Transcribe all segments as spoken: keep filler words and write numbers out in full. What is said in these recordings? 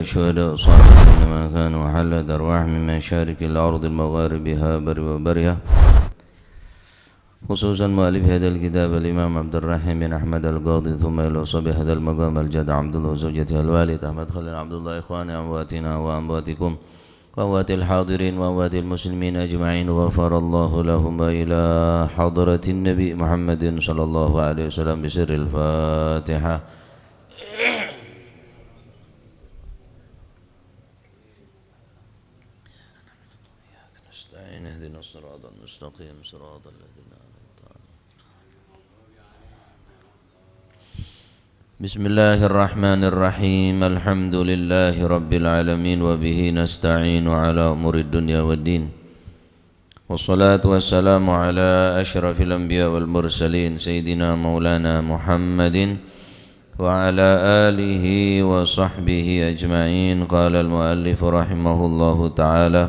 الشهداء الصالحين ما كانوا حلت أرواح من مشارق الأرض مغاربها بر وبرها، خصوصا مؤلف هذا الكتاب الإمام عبد الرحيم بن أحمد القاضي، ثم إلى صاحب هذا المقام الجد عبد الله وزوجته الوالد أحمد خليل عبد الله، إخواني أمواتنا وأمواتكم وأموات الحاضرين وأموات المسلمين أجمعين، غفر الله لهم، وإلى حضرة النبي محمد صلى الله عليه وسلم بسر الفاتحة. إياك نستعين، اهدنا الصراط المستقيم، صراط الذين أنعمت عليهم. بسم الله الرحمن الرحيم. الحمد لله رب العالمين، وبه نستعين على أمور الدنيا والدين. والصلاة والسلام على أشرف الأنبياء والمرسلين سيدنا مولانا محمد وعلى آله وصحبه أجمعين. قال المؤلف رحمه الله تعالى،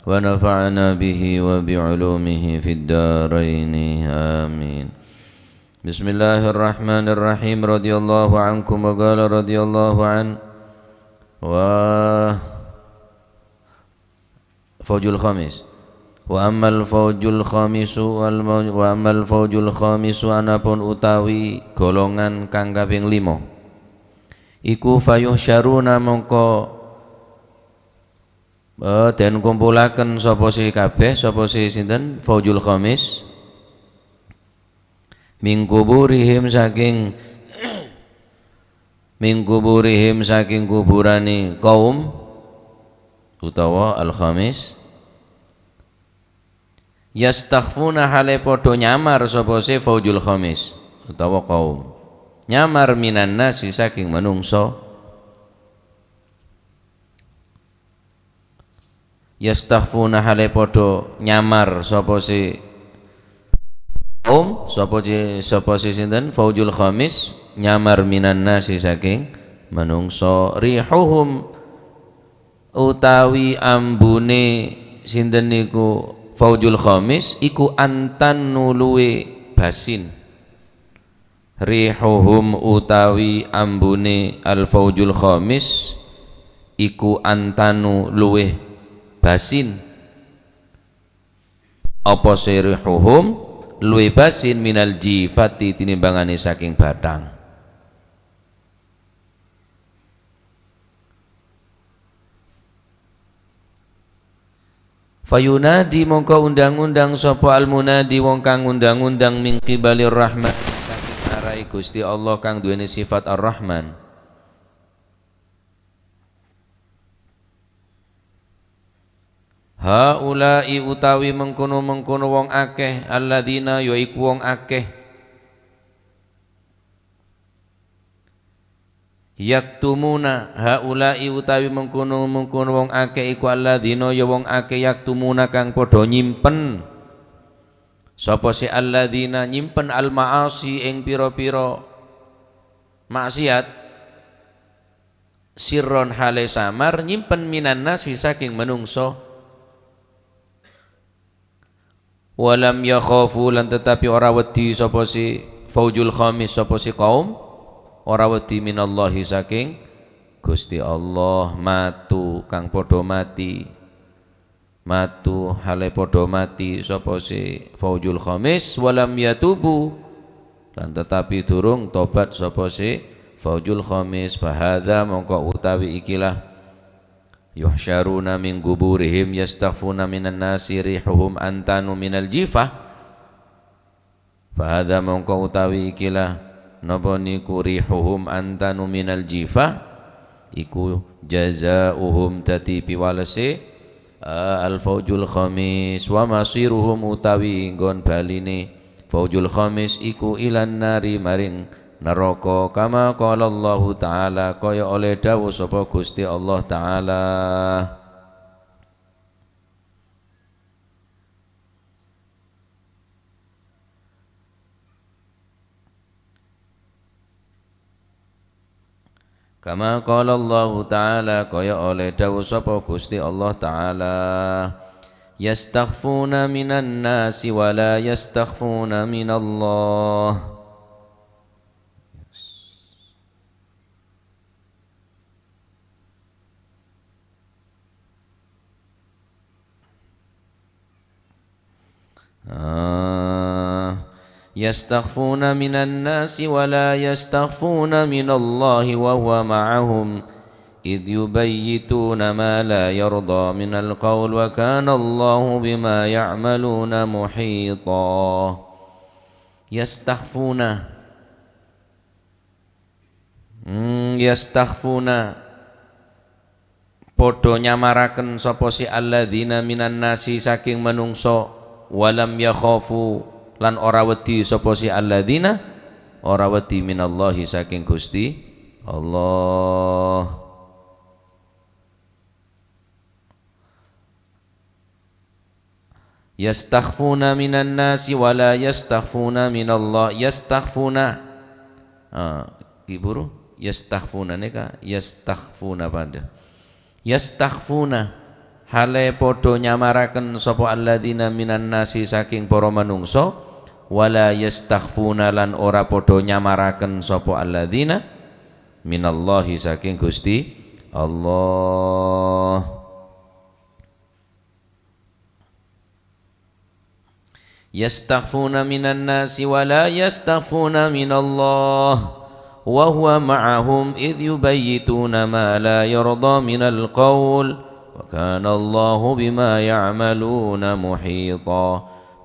ونفعنا به وبعلومه في الدارين، آمين. بسم الله الرحمن الرحيم. رضي الله عنكم، وقال رضي الله عنه. Wa Faujul khamis. Wa ammal faujul khamisu wal mau-, wa ammal faujul khamisu, anapun utawi golongan kang kaping lima. Iku fayuhsyaruna, mongko, eh, den kumpulaken sapa se kabeh, sapa se sinten? Faujul khamis. Min kuburihim, saking, min kuburihim, saking kuburane kaum, utawa al-khamis. Yastakhfuna, hale padha nyamar sapa se faujul khamis, utawa kaum. Nyamar minan nasi, saking manungsa. Yastakhfuna, hale padha nyamar sapa se, um, sapa se, sapa se sinten? Faujul khamis, nyamar minan nasi, saking manungsa. Rihuhum, utawi ambune sinten niku faujul khamis, iku antanu, luwe basin. Rihuhum, utawi ambune al-faujul khamis, iku antanu, luwih basin. Apa se rihuhum? Luwih basin minal jifati, tinimbangane saking bathang. Fayunadi, mongko undang-undang sapa al-munadi, wong kang ngundang-undang, min qibalir Rahman, saking arai Gusti Allah kang duweni sifat Ar-Rahman. Haula'i, utawi mengkono-mengkono wong akeh, alladzina, yaiku wong akeh. Yaktumuna, haula'i utawi mengkono-mengkono wong akeh iku alladzina ya wong akeh, yaktumuna kang padha nyimpen. Sapa se alladzina? Nyimpen al-ma'asi ing pira-pira maksiat, sirron hale samar, nyimpen minan nasi saking manungsa. Walam yakhafu, lan tetapi ora wedi sapa si faujul khamis, sapa si kaum ora wedi minallahi saking Gusti Allah, matu kang padha mati, matu hale padha mati sapa si faujul khamis, walam yatubu, lan tetapi durung tobat sapa si faujul khamis, fahadza, mongko utawi ikilah, yuhsyaruna min quburihim yastakhfuna minan nasi rihuhum antanu minal jifah. Fahadza, mongko utawi ikilah, napa niku rihuhum antanu minal jifah, iku jazauhum, dadi piwalese, eh, al faujul khamis, wa masiruhum, utawi nggon baline faujul khamis iku ilan nari, maring neraka, kama qala Allahu ta'ala, kaya oleh dawuh sapa Gusti Allah Ta'ala. Kama qala Allahu ta'ala, kaya oleh dawuh sapa Gusti Allah Ta'ala, "Yastakhfuna minan nasi wa la yastakhfuna minallah." Ah, yastakhfuna minan nasi wa la yastakhfuna minallahi wa huwa ma'ahum idh yubayyituna ma la yarda minal qawl wa kana Allahu bima ya'maluna muhita. Yastakhfuna. Hmm, yastakhfuna, padha nyamaraken sapa sè alladzina minan nasi saking manungsa, walam yakhafu, lan ora wedi sapa sè alladzina, ora wedi minallahi saking Gusti Allah. Yastakhfuna minan nasi wa la yastakhfuna minallah. Yastakhfuna. Ah, ki buru. Yastakhfuna nèka, yastakhfuna padâ. Yastakhfuna. Halè padâ nyamaraken sapa alladzina minan nasi saking para manungsa, wa la yastakhfuna lan ora padâ nyamaraken sapa alladzina minallahi saking Gusti Allah. Yastakhfuna minan nasi wa la yastakhfuna minallah, wa huwa ma'ahum idh yubayyituna ma la yarda minal qawl, wa kana Allahu bima ya'maluna muhita.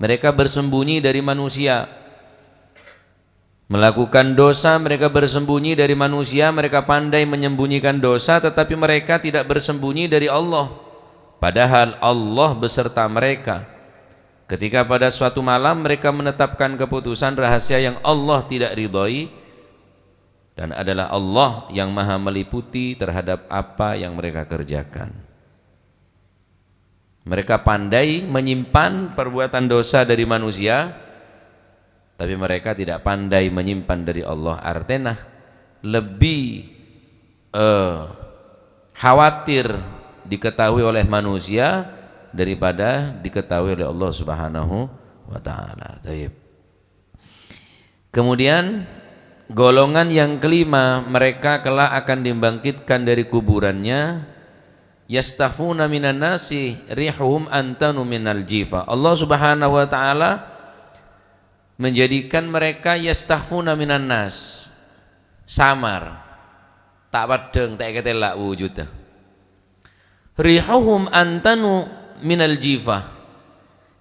Mereka bersembunyi dari manusia. Melakukan dosa, mereka bersembunyi dari manusia, mereka pandai menyembunyikan dosa, tetapi mereka tidak bersembunyi dari Allah. Padahal Allah beserta mereka. Ketika pada suatu malam mereka menetapkan keputusan rahasia yang Allah tidak ridhoi, dan adalah Allah yang maha meliputi terhadap apa yang mereka kerjakan. Mereka pandai menyimpan perbuatan dosa dari manusia, tapi mereka tidak pandai menyimpan dari Allah. Artèna lebih, eh, khawatir diketahui oleh manusia daripada diketahui oleh Allah Subhanahu wa Ta'ala. Taib. Kemudian, golongan yang kelima, mereka kelak akan dibangkitkan dari kuburannya. Yastakhfuna minan nasi rihuhum antanu minal jifa. Allah Subhanahu wa Ta'ala menjadikan mereka yastakhfuna minan nas, samar, ta' paddhâng, ta' èkatèla' wujudda. Rihuhum antanu minal jifa.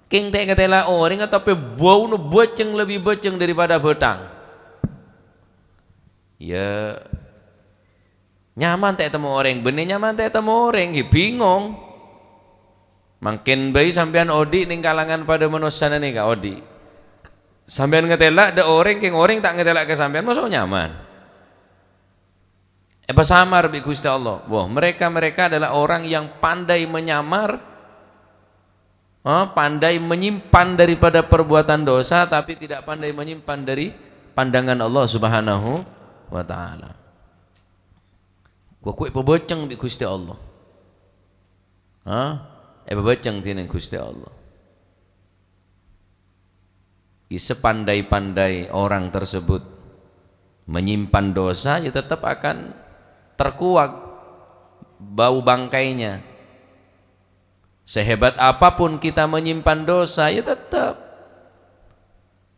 Kèng ta' èkatèla' orèng, tapè bâuna bâceng lebbi bâceng daripada bâthang. Ya, nyaman ta' ètemmo orèng, bânnè nyaman ta' ètemmo orèng, ya bingung. Mangkèn bhâi sampèyan odi' neng kalangan padâ manossana nèka odi'. Sampèyan ngatèla' dâ' orèng, kèng orèng ta' ngatèla' ka sampèyan, maso' nyaman? Èpasamar bi' Ghustè Allah. Wah, mereka-mereka adalah orang yang pandai menyamar, eh, pandai menyimpan daripada perbuatan dosa, tapi tidak pandai menyimpan dari pandangan Allah Subhanahu wa Ta'ala. Wah, kowe èpabâceng bi' Ghustè Allah. Hah? Èpabâceng dhinèng Ghustè Allah. Sepandai-pandai orang tersebut menyimpan dosa, ya tetap akan terkuak bau bangkainya. Sehebat apapun kita menyimpan dosa, ya tetap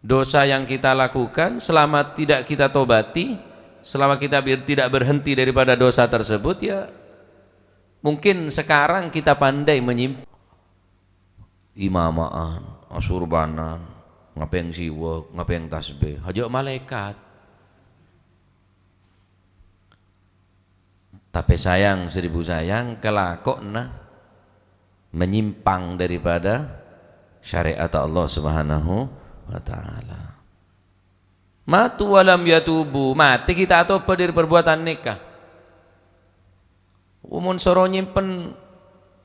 dosa yang kita lakukan, selama tidak kita tobati, selama kita ber-, tidak berhenti daripada dosa tersebut, ya mungkin sekarang kita pandai menyimpan. Imama'an, asurbanan, ngapèng siwek, ngapèng tasbih, hajâ' malaèkat. Tapè sayang, seribu sayang, kalakowanna menyimpang daripada syariat Allah Subhanahu wa Ta'ala. Matu wa lam yatubu, matè ghi' ta' atoba dâri parbuatan nèka. Mon soro nyimpen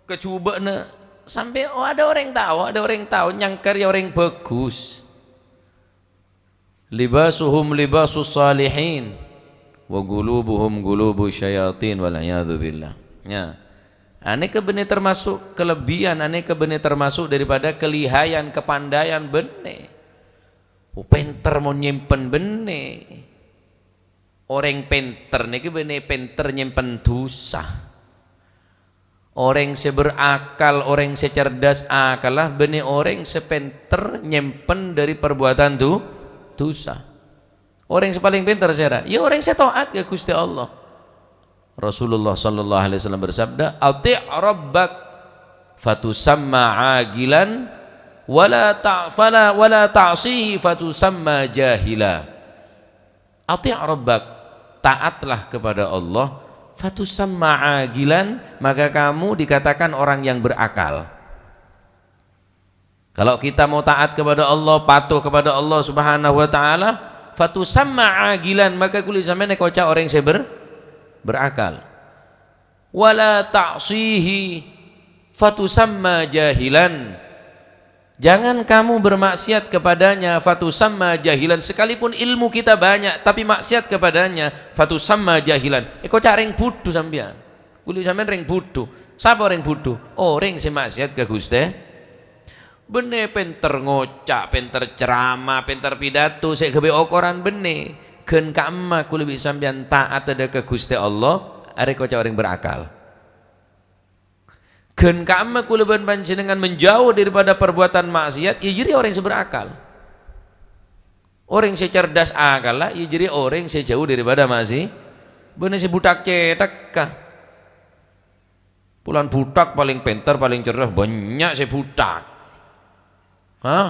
kajhubâ'na sampè', oh, ada orang tahu, ada orang tahu, nyangka rèya orang bagus. Libasuhum libasus salihin, wa qulubuhum qulubus syayatin, wal iyadzu billah. Ya. Anèka bânnè termasuk kelebihan, anèka bânnè termasuk daripada kelihayan, kepandaian bânnè. Oh, pènter mon nyèmpen bânnè. Orèng pènter nèkè bânnè pènter nyèmpen dhusa. Orèng sè berakal, orèng sè cerdas akalla, bânnè orèng sè pènter nyèmpen dhâri parbuatan du-, dusa. Orèng sè palèng pènter sèra? Ya orèng sè taat ka Ghustè Allah. Rasulullah sallallahu alaihi wasallam bersabda, "Ati' rabbak fatusamma aqilan, wa la ta-, fala, wa la ta'sihi fatusamma jahila." "Ati' rabbak," taatlah kepada Allah, "fatusamma aqilan," maka kamu dikatakan orang yang berakal. Kalau kita mau taat kepada Allah, patuh kepada Allah Subhanahu wa Ta'ala, "fatusamma aqilan," maka kulâ sampèyan èkoca' orèng sè ber-, berakal. "Wa la ta'sihi, fatusamma jahilan." Jangan kamu bermaksiat kepadanya, fatusamma jahilan. Sekalipun ilmu kita banyak, tapi maksiat kepadanya, fatusamma jahilan. Èkoca' rèng bhudhu sampèyan. Kulâ sampèyan rèng bhudhu. Sapa rèng bhudhu? Orèng sè maksiat ka Ghustè. Bânnè pènter ngoca', pènter ceramah, pènter pidato, sè ghâbây okoran bânnè. Ghân ka'emma kulâ bi' sampèyan taat dâ' ka Ghustè Allah, arè èkoca' orèng berakal. Ghân ka'emma kulâ bân panjhennengngan menjauh daripada perbuatan maksiat, ya jârèya orèng sè berakal. Orèng sè cerdas akalla, ya jârèya orèng sè jâu daripada maksi-, bânnè sè bhuthak cèthagghâ. Polana bhuthak palèng pènter, palèng cerdas, bânnya' sè bhuthak. Hah?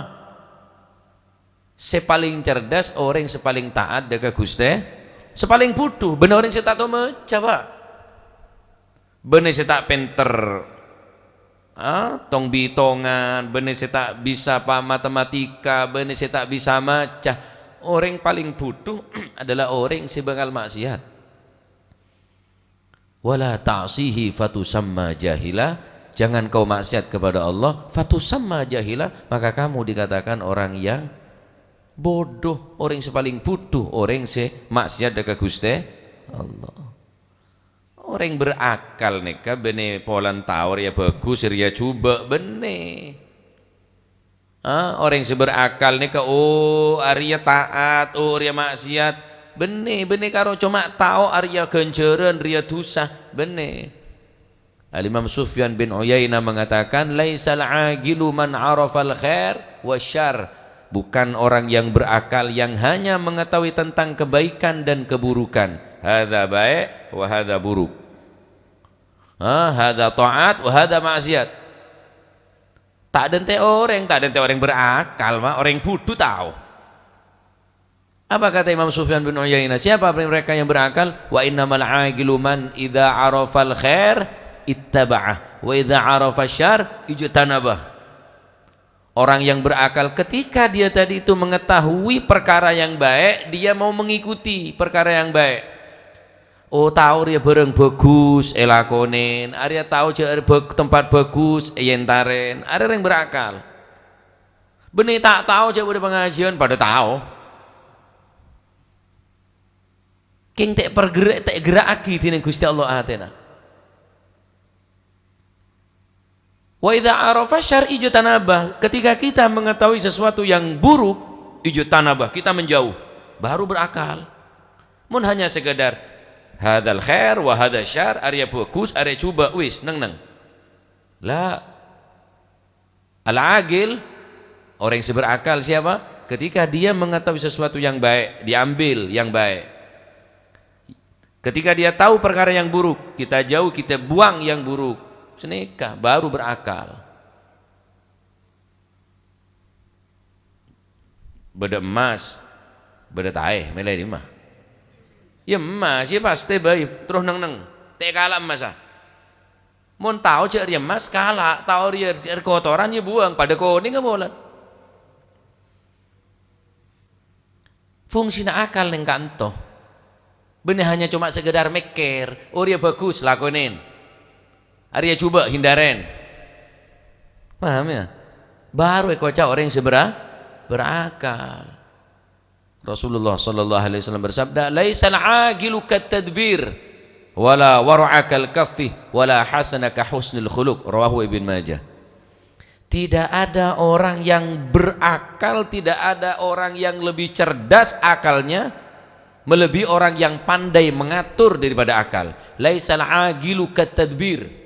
Sè palèng cerdas, orèng sè palèng taat dâ' ka Ghustè, sè palèng bhudhu, bânnè orèng sè ta' tao maca, Pak. Bânnè sè ta' pènter, ah, tong-bitongan, bânnè sè ta' bisa pa-, matematika, bânnè sè ta' bisa maca. Orèng palèng bhudhu adalah orèng sè bângal maksiat. "Wa la ta'sihi fatusamma jahila," jangan kau maksiat kepada Allah, "fatusamma jahila," maka kamu dikatakan orang yang bodoh, orèng sè palèng bhudhu, orèng sè maksiat dâ' ka Ghustè Allah. Orèng berakal nèka bânnè polana tao rèya bhâghus, rèya jhubâ', bânnè. Ah, orèng sè berakal nèka, oh, arèya taat, oh, arèya maksiat. Bânnè, bânnè karo coma tao arèya ghânjhârân, rèya dusa. Bânnè. Al-Imam Sufyan bin Uyainah mengatakan, "Laisal aqilu man arafal khair wa syarr." Bukan orang yang berakal yang hanya mengetahui tentang kebaikan dan keburukan. Hadza baik, wa hadza buruk. Ah, hadza taat, wa hadza maksiat. Ta' dântè' orèng, ta' dântè' orèng berakal, ma', orèng bhudhu tao. Apa kata Imam Sufyan bin Uyainah? Siapa mereka yang berakal? "Wa innamal aqilu man idza arafal khair ittaba'ah, wa idza arafa syarr ijtanabah." Orang yang berakal, ketika dia tadi itu mengetahui perkara yang baik, dia mau mengikuti perkara yang baik. Oh, tao rèya bhârâng bhâghus, èlakonè. Arèya tao jâ' bhâg-, tempat bhâghus, èyentarè. Arèya orèng berakal. Bânnè ta' tao jâ' bâdâ pangajiân, padâ tao. Kèng ta' èpergerra'-, ta' ègerra'aghi dhinèng Ghustè Allah atèna. "Wa idza arafa syarr ijtanabah." Ketika kita mengetahui sesuatu yang buruk, ijtanabah, kita menjauh, baru berakal. Mon hanya sekedar, "Hadzal khair wa hadza syarr," arèya bhâghus, arèya jhubâ', wis, neng-neng. La. Al-aqil, orèng sè berakal siapa? Ketika dia mengetahui sesuatu yang baik, diambil yang baik. Ketika dia tahu perkara yang buruk, kita jauh, kita buang yang buruk. Sanèka baru berakal. Bâdâ emmas, bâdâ taè, mèlè dimma? Ya emmas, ya pastè bhâi, terros neng-neng. Ta' kala' emmassa. Mon tao jâ' rèya emmas, kala', tao rèya, rèya kotoran, ya buwâng, padâ konèngnga mola. Fungsina akal neng ka'anto. Bânnè hanya coma sekedar mèkkèr, "Oh, rèya bhâghus, lakonè. Arèya jhubâ', hindarè." Paham, ya? Baru èkoca' orèng sè bera-, berakal. Rasulullah sallallahu alaihi wasallam bersabda, "Laisal aqilu kat tadbir, wala wara'a kal kaffi, wala hasana ka husnil khuluq." Rawahu Ibn Majah. Tidak ada orang yang berakal, tidak ada orang yang lebih cerdas akalnya, melebihi orang yang pandai mengatur daripada akal. "Laisal aqilu kat tadbir."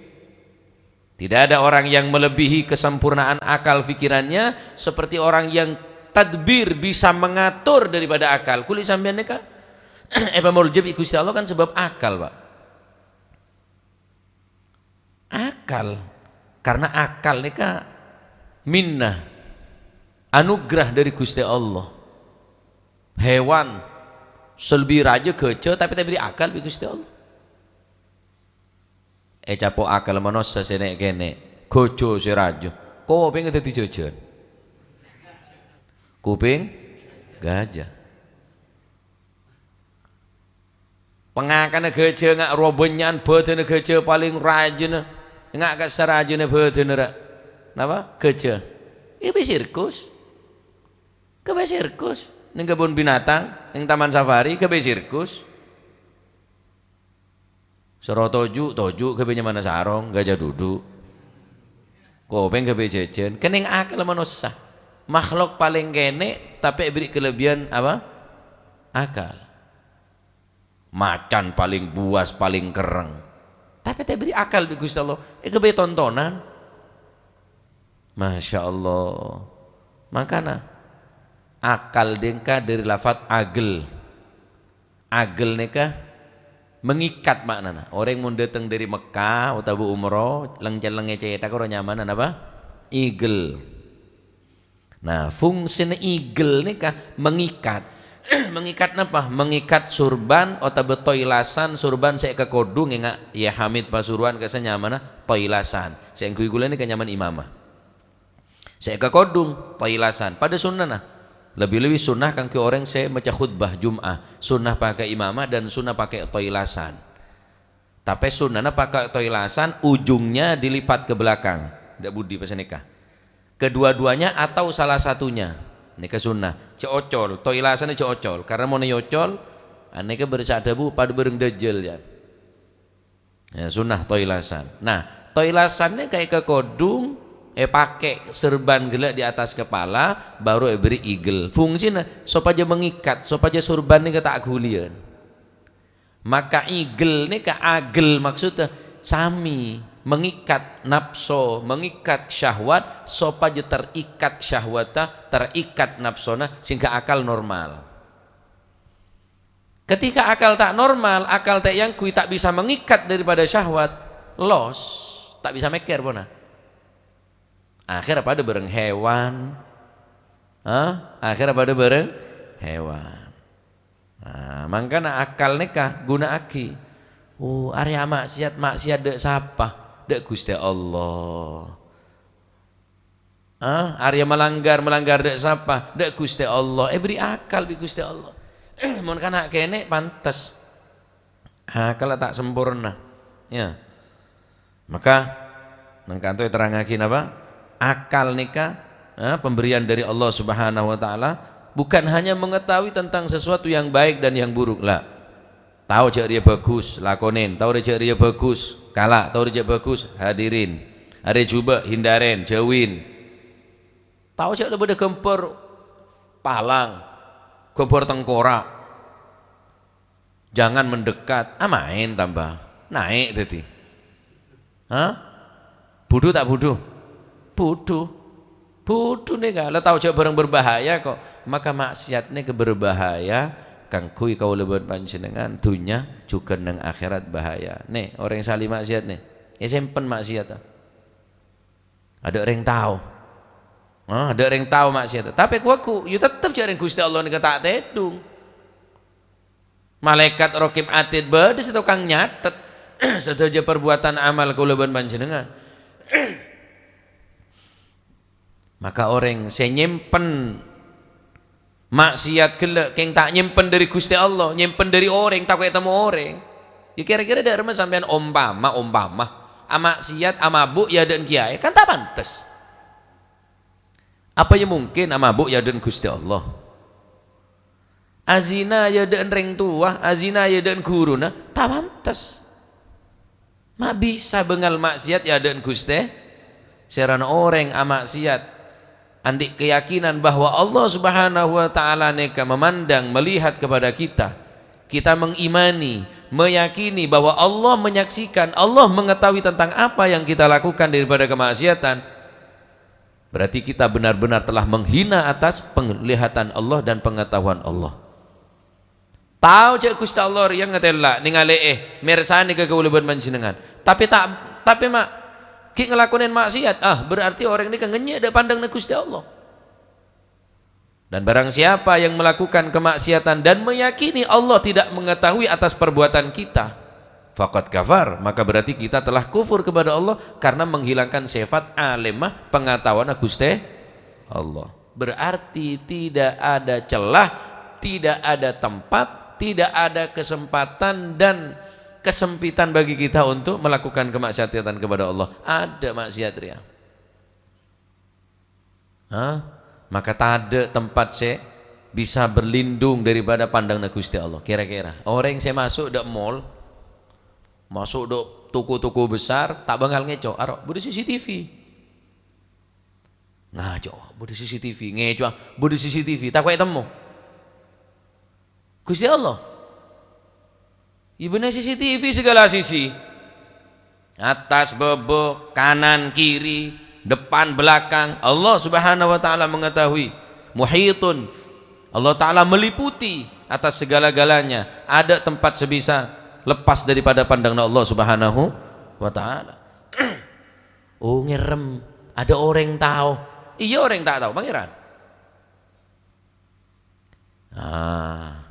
Tidak ada orang yang melebihi kesempurnaan akal pikirannya seperti orang yang tadbir, bisa mengatur daripada akal. Kulâ sampèyan nèka èpamoljâ bi' Ghustè Allah kan sabâb akal, Pak. Akal. Karena akal nèka minnah, anugerah dari Ghustè Allah. Hewan sè lebbi rajâ ghâjâ, tapè ta' èbèrri' akal bi' Ghustè Allah. Ècapo' akal manossa sè nè'-kènè', ghâjâ sè rajâ, kopèngnga dhâddhi jhâjhân. Kuping gajah. Pangakana ghâjâ nga' rowa bânnya'an bâdânna ghâjâ palèng rajâna, nga' ka sarajâna bâdânna ra-, napa? Ghâjâ. Iyâ bi' sirkus. Ghâbây sirkus. Neng kebun binatang, neng taman safari, ghâbây sirkus. Soro toju', toju' ghâbây nyamana sarong, gajah duduk. Kopèng ghâbây jhâjhân. Kennèng akal manossa. Makhluk palèng kènè', tapè èbèrri' kalebbiyan apa? Akal. Macan palèng buwas, palèng kerrèng. Tapè ta' èbèrri' akal bi' Ghustè Allah. Èghâbây tontonan. Masya Allah. Mangkana, akal dèngka dhâri lafat agel. Agel nèka mengikat ma'nana. Orèng mon dâteng dhâri Mekkah otabâ umroh, leng-cellengngè cèthak ro nyamana napa? Igel. Nah, fungsina igel nèka mengikat. Mengikat napa? Mengikat surban otabâ toilasan surban sè èkakodhung, ènga' Yai Hamid Pasuruan kassa nyamana toilasan. Sè èngghuy kulâ nèka nyamana imamah. Sè èkakodhung, toilasan. Padâ sunnana. Lebbi-lebbi sunnah kaangghuy orèng sè maca khutbah Jum'ah. Sunnah pakè imamah dan sunnah pakè toilasan. Tapè sunnana pakè toilasan, ujungnya dilipat ke belakang. Ndak budi pas nèka. Kedua-duanya atau salah satunya. Nèka sunnah. Jhâ' ocol. Toilasanna jhâ' ocol. Karena mon èocol, anèka bârâssa adhâbu padâ bhâreng Dajjal, ya. Ya, sunnah toilasan. Nah, toilasan nèka èkakodhung, èpakè serban ghellâ' di atas kepala, baru èbèrri' igel. Fungsina sopajâ mengikat, sopajâ sorban nèka ta' ghuliyân. Maka igel nèka agel maksudnya sami mengikat napso, mengikat syahwat, sopajâ terikat syahwatta, terikat napsona, sehingga akal normal. Ketika akal tak normal, akal ta' èangghuy, ta' bisa mengikat daripada syahwat, los, ta' bisa mèkkèr pona. Akhèr padâ bhâreng hewan. Hah? Akhèr padâ bhâreng hewan. Nah, mangkana akal nèka ghuna'aghi. Oh, arèya maksiat, maksiat dâ' sapa? Dâ' Ghustè Allah. Ah, arèya malanggar, malanggar dâ' sapa? Dâ' Ghustè Allah. Èbèrri' akal bi' Ghustè Allah. Mon kana' kènè' pantes. Akalla ta' samporna. Ya. Maka, nangkanto èterrangngaghi napa? Akal nèka, eh, pemberian dari Allah Subhanahu wa Ta'ala, bukan hanya mengetahui tentang sesuatu yang baik dan yang buruk, la. Tao jhâ' rèya bhâghus, lakonè. Tao rè jhâ' rèya bhâghus, kala'. Tao rè jhâ' bhâghus, hadirin. Arè jhubâ', hindarè, jhâuwi. Tao jhâ' la bâdâ ghâmbhâr palang, ghâmbhâr tengkorak. Jangan mendekat. Ah, maèn tamba. Naè' dhâddhi. Hah? Budhu ta' budhu? Budhu. Budhu nèka, la tao jhâ' bhâreng berbahaya kok. Maka maksiat nèka berbahaya kaangghuy kaulâ bân panjhennengngan, dhunnya jhughân neng akhèrat bahaya. Nè, orèng sali maksiat nè. Èsempen maksiatta. Adâ' rèng tao. Hah, adâ' rèng tao maksiatta. Tapè ghu-, ghu-, ya tettep jhâ' rèng Ghustè Allah nèka ta' tèdhung. Malaèkat Raqib Atid bâdâ sè tokang nyatet sadhâjâ parbuwâtan amal kaulâ bân panjhennengngan. Maka orèng sè nyèmpen maksiat ghellâ' kèng ta' nyèmpen dâri Ghustè Allah, nyèmpen dâri orèng, tako' ètemmo orèng. Ya kèra-kèra dâ' remma sampèyan ompama, ompama, amaksiat, amabuk, ya adâ'na kèyaè, kan ta' pantes. Apa ya mungkin amabuk ya adâ'na Ghustè Allah? Azina ya adâ'na rèng towa, azina ya adâ'na ghuruna, ta' pantes. Ma' bisa bângal maksiat ya adâ'na Ghustè? Sèrana orèng amaksiat, andi' keyakinan bahwa Allah Subhanahu wa Ta'ala nèka memandang, melihat kepada kita. Kita mengimani, meyakini bahwa Allah menyaksikan, Allah mengetahui tentang apa yang kita lakukan daripada kemaksiatan, berarti kita benar-benar telah menghina atas penglihatan Allah dan pengetahuan Allah. Tao jâ' Ghustè Allah rèya ngatèla', nèngalè'è, mèrsa'è ka kaulâ bân panjhennengngan. Tapè ta', tapè ma', ghi' ngalakonè maksiat, ah, berarti orèng nèka ngènyè' dâ' pandângnga Ghustè Allah. Dan barang siapa yang melakukan kemaksiatan dan meyakini Allah tidak mengetahui atas perbuatan kita, faqad kafar, maka berarti kita telah kufur kepada Allah karena menghilangkan sifat alimah, pengetahuan Ghustè Allah. Berarti tidak ada celah, tidak ada tempat, tidak ada kesempatan dan kesempitan bagi kita untuk melakukan kemaksiatan kepada Allah. Adâ' maksiat rèya. Hah? Maka tadâ' tempat sè bisa berlindung daripada pandângnga Ghustè Allah. Kèra-kèra, orèng sè maso' dâ' mall, maso' dâ' toko-toko besar, ta' bângal ngèco', "Aro, bâdâ C C T V." Ngaco', "Bâdâ C C T V." Ngèco', "Bâdâ C C T V." Tako'è temmo. Ghustè Allah. Iyâ bânnè C C T V saghâlâ sisi. Atas, bâbâ, kanan, kiri, depan, belakang. Allah Subhanahu wa Ta'ala mengetahui. Muhitun. Allah Ta'ala meliputi atas segala-galanya. Adâ' tempat sè bisa lepas daripada pandângnga Allah Subhanahu wa Ta'ala. Oh, ngèrèm. Adâ' orèng tao. Iyâ, orèng ta' tao, Pangèran. Ah.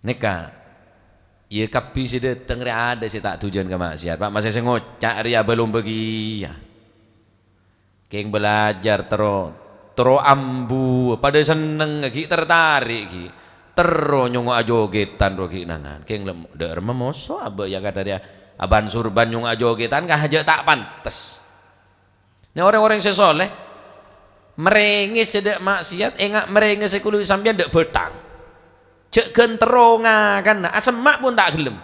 Nèka, iyâ kabbhi sè dâteng rè adâ' sè ta' dujân ka maksiat. Pa' masè sè ngoca' rèya bâlâmbâ kèya. Kèng bâlâjâr terro, terro ambu, padâ senneng ghi' tertarik ghi'. Terro nyongngo'a jogèdhân ro ghi' nangan. Kèng lem-, dâ' remma moso abâ' yâ kadâ' rèya abân-surbân nyongngo'a jogèdhân ka jâ' ta' pantes. Nè, orèng-orèng sè soleh, marèngès sè dâ' maksiat, enga' marèngès sè kulâ sampèyan dâ' bhâthang. Jâ' ghân terro ngakanna, asemma' pon ta' ghellem.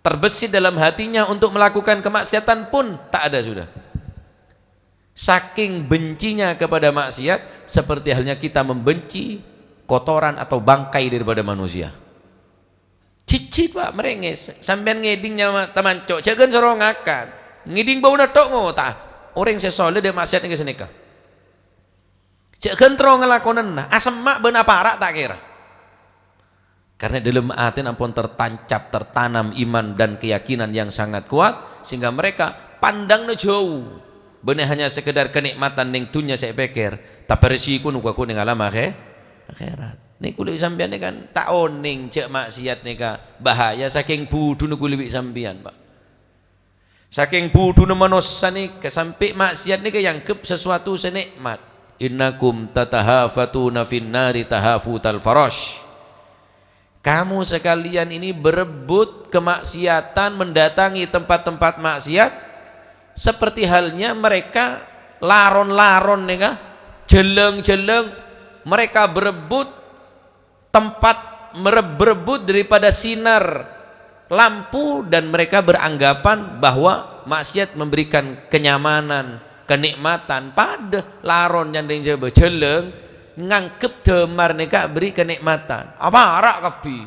Terbesit dalam hatinya untuk melakukan kemaksiatan pun tak ada sudah. Saking bencinya kepada maksiat, seperti halnya kita membenci kotoran atau bangkai daripada manusia. Jijik, Pa', marèngès. Sampèyan ngèdhing nyama tamanco', jâ' ghân soro ngakan. Ngèdhing bâuna tho' ngota'a. Orèng sè soleh dâ' maksiat nèka sanèka. Jâ' ghân terro ngalakonana, asemma' bân apara' ta' kèra. Karena dalam atèna ampon tertancap, tertanam iman dan keyakinan yang sangat kuat, sehingga mereka pandangna jauh. Bânnè hanya sekedar kenikmatan neng dhunnya sè èpèkkèr, tapè resikono ghu-, ghu neng alam akhè-, akhèrat. Nèko lè sampèyan nèka kan ta' onèng jâ' maksiat nèka bahaya, sakèng budhuna kulâ bi' sampèyan, Pa'. Sakèng budhuna manossa nèka, sampè' maksiat nèka èangghep sasuatu sè nè'mat. "Innakum tatahafatuna fin nari tahafutal farash." Kamu sekalian ini berebut kemaksiatan, mendatangi tempat-tempat maksiat, seperti halnya mereka laron-laron nèka, jhelleng-jhelleng, mereka berebut tempat mere-, berebut daripada sinar lampu dan mereka beranggapan bahwa maksiat memberikan kenyamanan, kenikmatan. Padâ laron nyandeng jhâbâ jhelleng, nganggep dâmar nèka beri kenikmatan. Apara' kabbhi.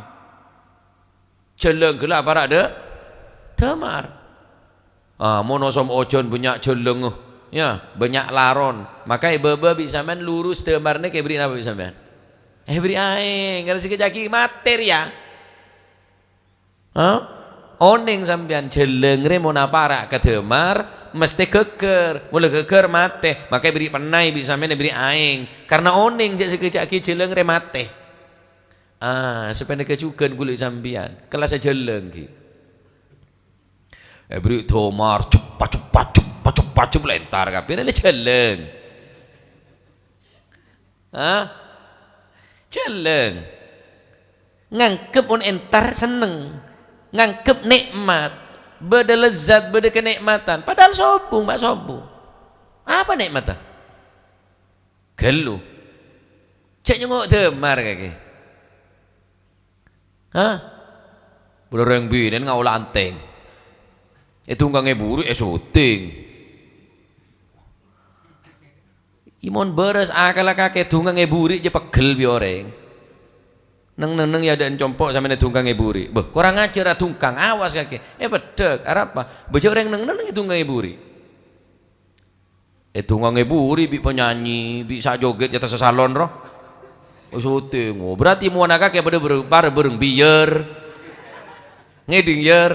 Jhelleng ghellâ' apara' dâ-, dâmar. Ah, mon osom ojhân bânnya' jhelleng, ya, bânnya' laron. Maka è bâbâ bi' sampèyan lurus dâmar nèka èbri' napa bi' sampèyan? Èbri' aèng, karena sè kèjhâ' ghi' matè rèya. Hah? Onèng sampèyan jhelleng rè mon apara' ka dâmar, mestè ghâgghâr. Mon la ghâgghâr matè, maka èbri' pennay bi' sampèyan èbri' aèng. Karena onèng jâ' sè kèjhâ' ghi' jhelleng rè matè. Ah, sapanèka jhughân kulâ sampèyan, kella' sajhelleng ghi. Èbri' dâmar, cep, pacep, pacep, pacep, pacep, lèntar kabbhi, la jhelleng. Hah? Jhelleng. Nganggep mon entar senneng. Nganggep nè'mat. Bâdâ lezzat, bâdâ kenikmatan. Padahal sobung, Pa', sobung. Apa nè'matta? Ghâllu. Jâ' nyongngo' dâmar kakè. Hah? Bâdâ orèng binèn ngaola antèng. Èdhungkangè buri' èsoting. Iyâ mon bârâs akalla kakè èdhungkangè buri' jâ' pegghel bi' orèng. Neng-nenneng ya adâ'na compo' sampèyan èdungkang è buri'. Bâh, korang ajhâr adungkang, awas kakè. Eh, peddhâk, arapa? Bâjâ orèng neng-nenneng èdungkang è buri'. Èdungkang è buri' bi' penyanyi, bi' sa' jogèt è attas salon, ro. Oh, syuting. Oh, berarti mowana kakè padâ bâreng, padâ bâreng biyâr. Ngèdhing, yâr.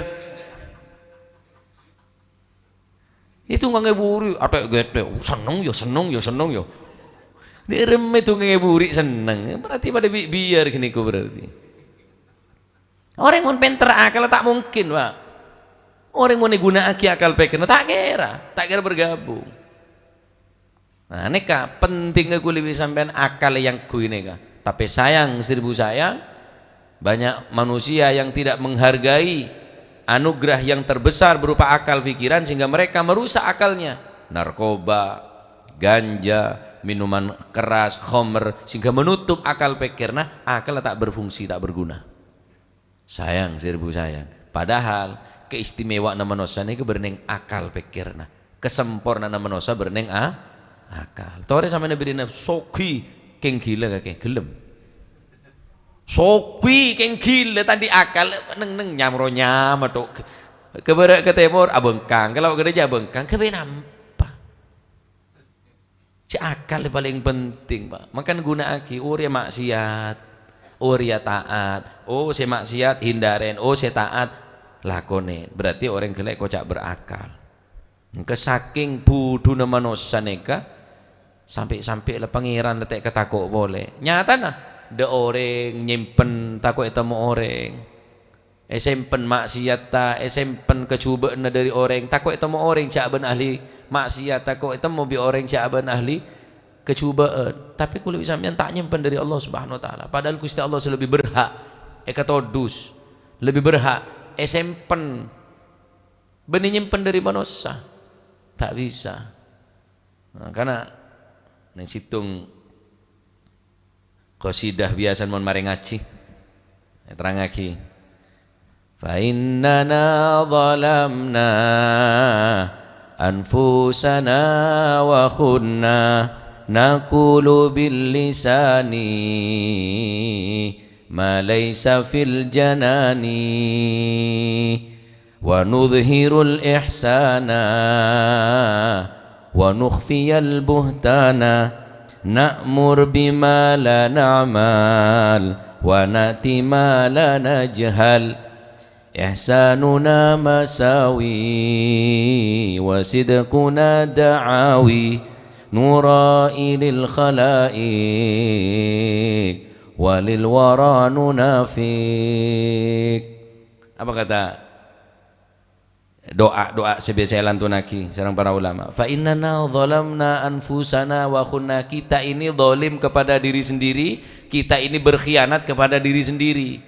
Èdungkang è buri', atè'-ghètè'. Senneng ya, senneng ya, senneng ya. Dhi' remmè èdungkang è buri' senneng. Berarti padâ bi-, biyâr ghâniko berarti. Orèng mon pènter akal ta' mungkin, Pak. Orèng mon èghuna'aghi akal pèkkèrra ta' kèra, ta' kèra bergabung. Nah, nèka pentingnga kulâ bi' sampèyan akal èyangghuy nèka. Tapè sayang, seribu sayang, banyak manusia yang tidak menghargai anugerah yang terbesar berupa akal pikiran sehingga mereka merusak akalnya. Narkoba, ganja, minuman keras, khamr, sehingga menutup akal pèkkèrra, akal ta' berfungsi, ta' berguna. Sayang, seribu sayang. Padahal keistimewaanna manossa nèka bârnèng akal pèkkèrra. Kasampornaanna manossa bârnèng a-, akal. Torè sampèyan bâdâna soghi kèng ghilâ kakè, ghellem. Soghi kèng ghilâ ta' andi' akal, neng-neng nyamro nyama tok. Ka bârâ' ka tèmor, abângkang. Ka lao' ka dâjâ abângkang. Ghâbây napa? Jhâ' akal palèng penting, Pak. Mangkana ghuna'aghi, orèya maksiat, orèya taat. Oh, sè maksiat, hindarèn. Oh, sè taat, lakonè. Berarti orèng ghellâ' koca' berakal. Engko sakèng budhuna manossa nèka, sampè'-sampè' la Pangèran la ta' èkatako' polè. Nyatana, dâ' orèng nyèmpen tako' ètemmo orèng. Èsèmpen maksiatta, èsèmpen kajhubâ'ânna dâri orèng, tako' ètemmo orèng jhâ' bân ahli maksiat, tako' ètemmo bi' orèng jhâ' bân ahli kajhubâ'ân. Tapè kulâ bi' sampèyan ta' nyèmpen dâri Allah Subhanahu wa Ta'ala. Padahal Ghustè Allah sè lebbi berhak èkatodus, lebbi berhak èsèmpen. Bânnè nyèmpen dâri manossa? Ta' bisa. Mangkana neng sèttong qasidah biyasana mon marè ngajhi, èterrangaghi, "Fa innana zalamna anfusana wa khunna naqulu bil lisani ma laisa fil janani." Wa nudhhirul ihsana wa nukhfiyal buhtana, na'mur bima la na'mal wa na'ti ma la najhal. Ihsanuna masawi wa sidquna da'awi, nura'i lil khalaiq wa lil wara nunafiq. Apa kata doa-doa sè biyasa èlantunaghi sareng para ulama. "Fa innana zalamna anfusana wa khunna." Kita ini zalim kepada diri sendiri, kita ini berkhianat kepada diri sendiri.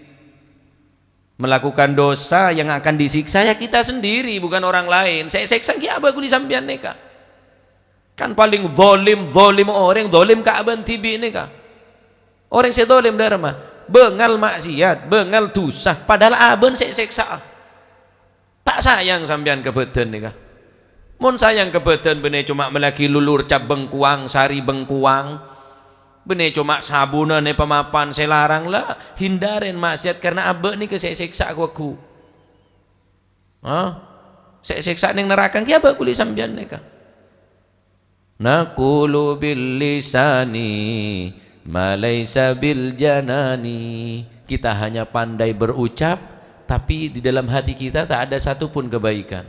Melakukan dosa yang akan disiksa ya kita sendiri, bukan orang lain. Sè èsèksa ghi' abâ' kulâ sampèyan nèka. Kan palèng zalim, zalim orèng, zalim ka abâ'na dhibi' nèka. Orèng sè zalim dâ' remma, bângal maksiat, bângal dhusa, padahal abâ'na sè èsèksa'a. Ta' sayang sampèyan ka bhâdhân nèka? Mon sayang ka bhâdhân, bânnè coma mellèaghi lulur cap bengkoang, sarè bengkoang. Bânnè coma sabunna nè pamapan sè larang, la hindarèn maksiat karna abâ' nèka sè èsèksa ghu-lagghu. Ha? Sè èsèksa neng naraka ghi' abâ' kulâ sampèyan nèka. Naqulu bil lisani ma laisa bil janani. Kita hanya pandai berucap, tapi di dalam hati kita tak ada satu pun kebaikan.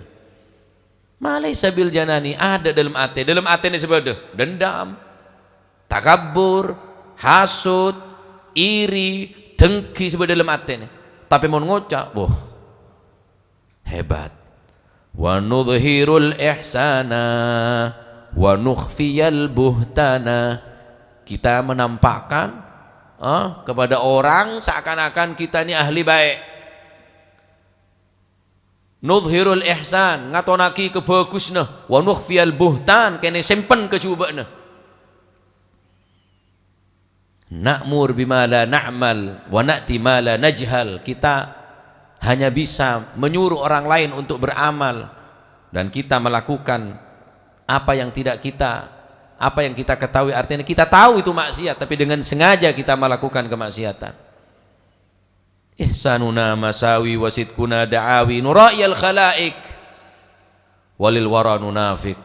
Ma laisa bil janani, ada dalam atè. Dalam atè nè sè bâdâ dendam, takabbur, hasut, iri, dengki sè bâdâ dalam atè nè. Tapè mon ngoca', wah, hebat. Wa nudhhirul ihsana wa nukhfiyal buhtana. Kita menampakkan, eh, kepada orang seakan-akan kita ini ahli baik. Nudhhirul ihsan, ngatonaghi kabhâghusna, wa nukhfiyal buhtan, kènè sèmpen kajhubâ'na. Na'mur bima la na'mal, wa na'ti ma la najhal. Kita hanya bisa menyuruh orang lain untuk beramal, dan kita melakukan apa yang tidak kita, apa yang kita ketahui, artinya kita tahu itu maksiat, tapi dengan sengaja kita melakukan kemaksiatan. Ihsanuna masawi wa sidquna da'awi nura'iyal khalaik, walil wara nunafik.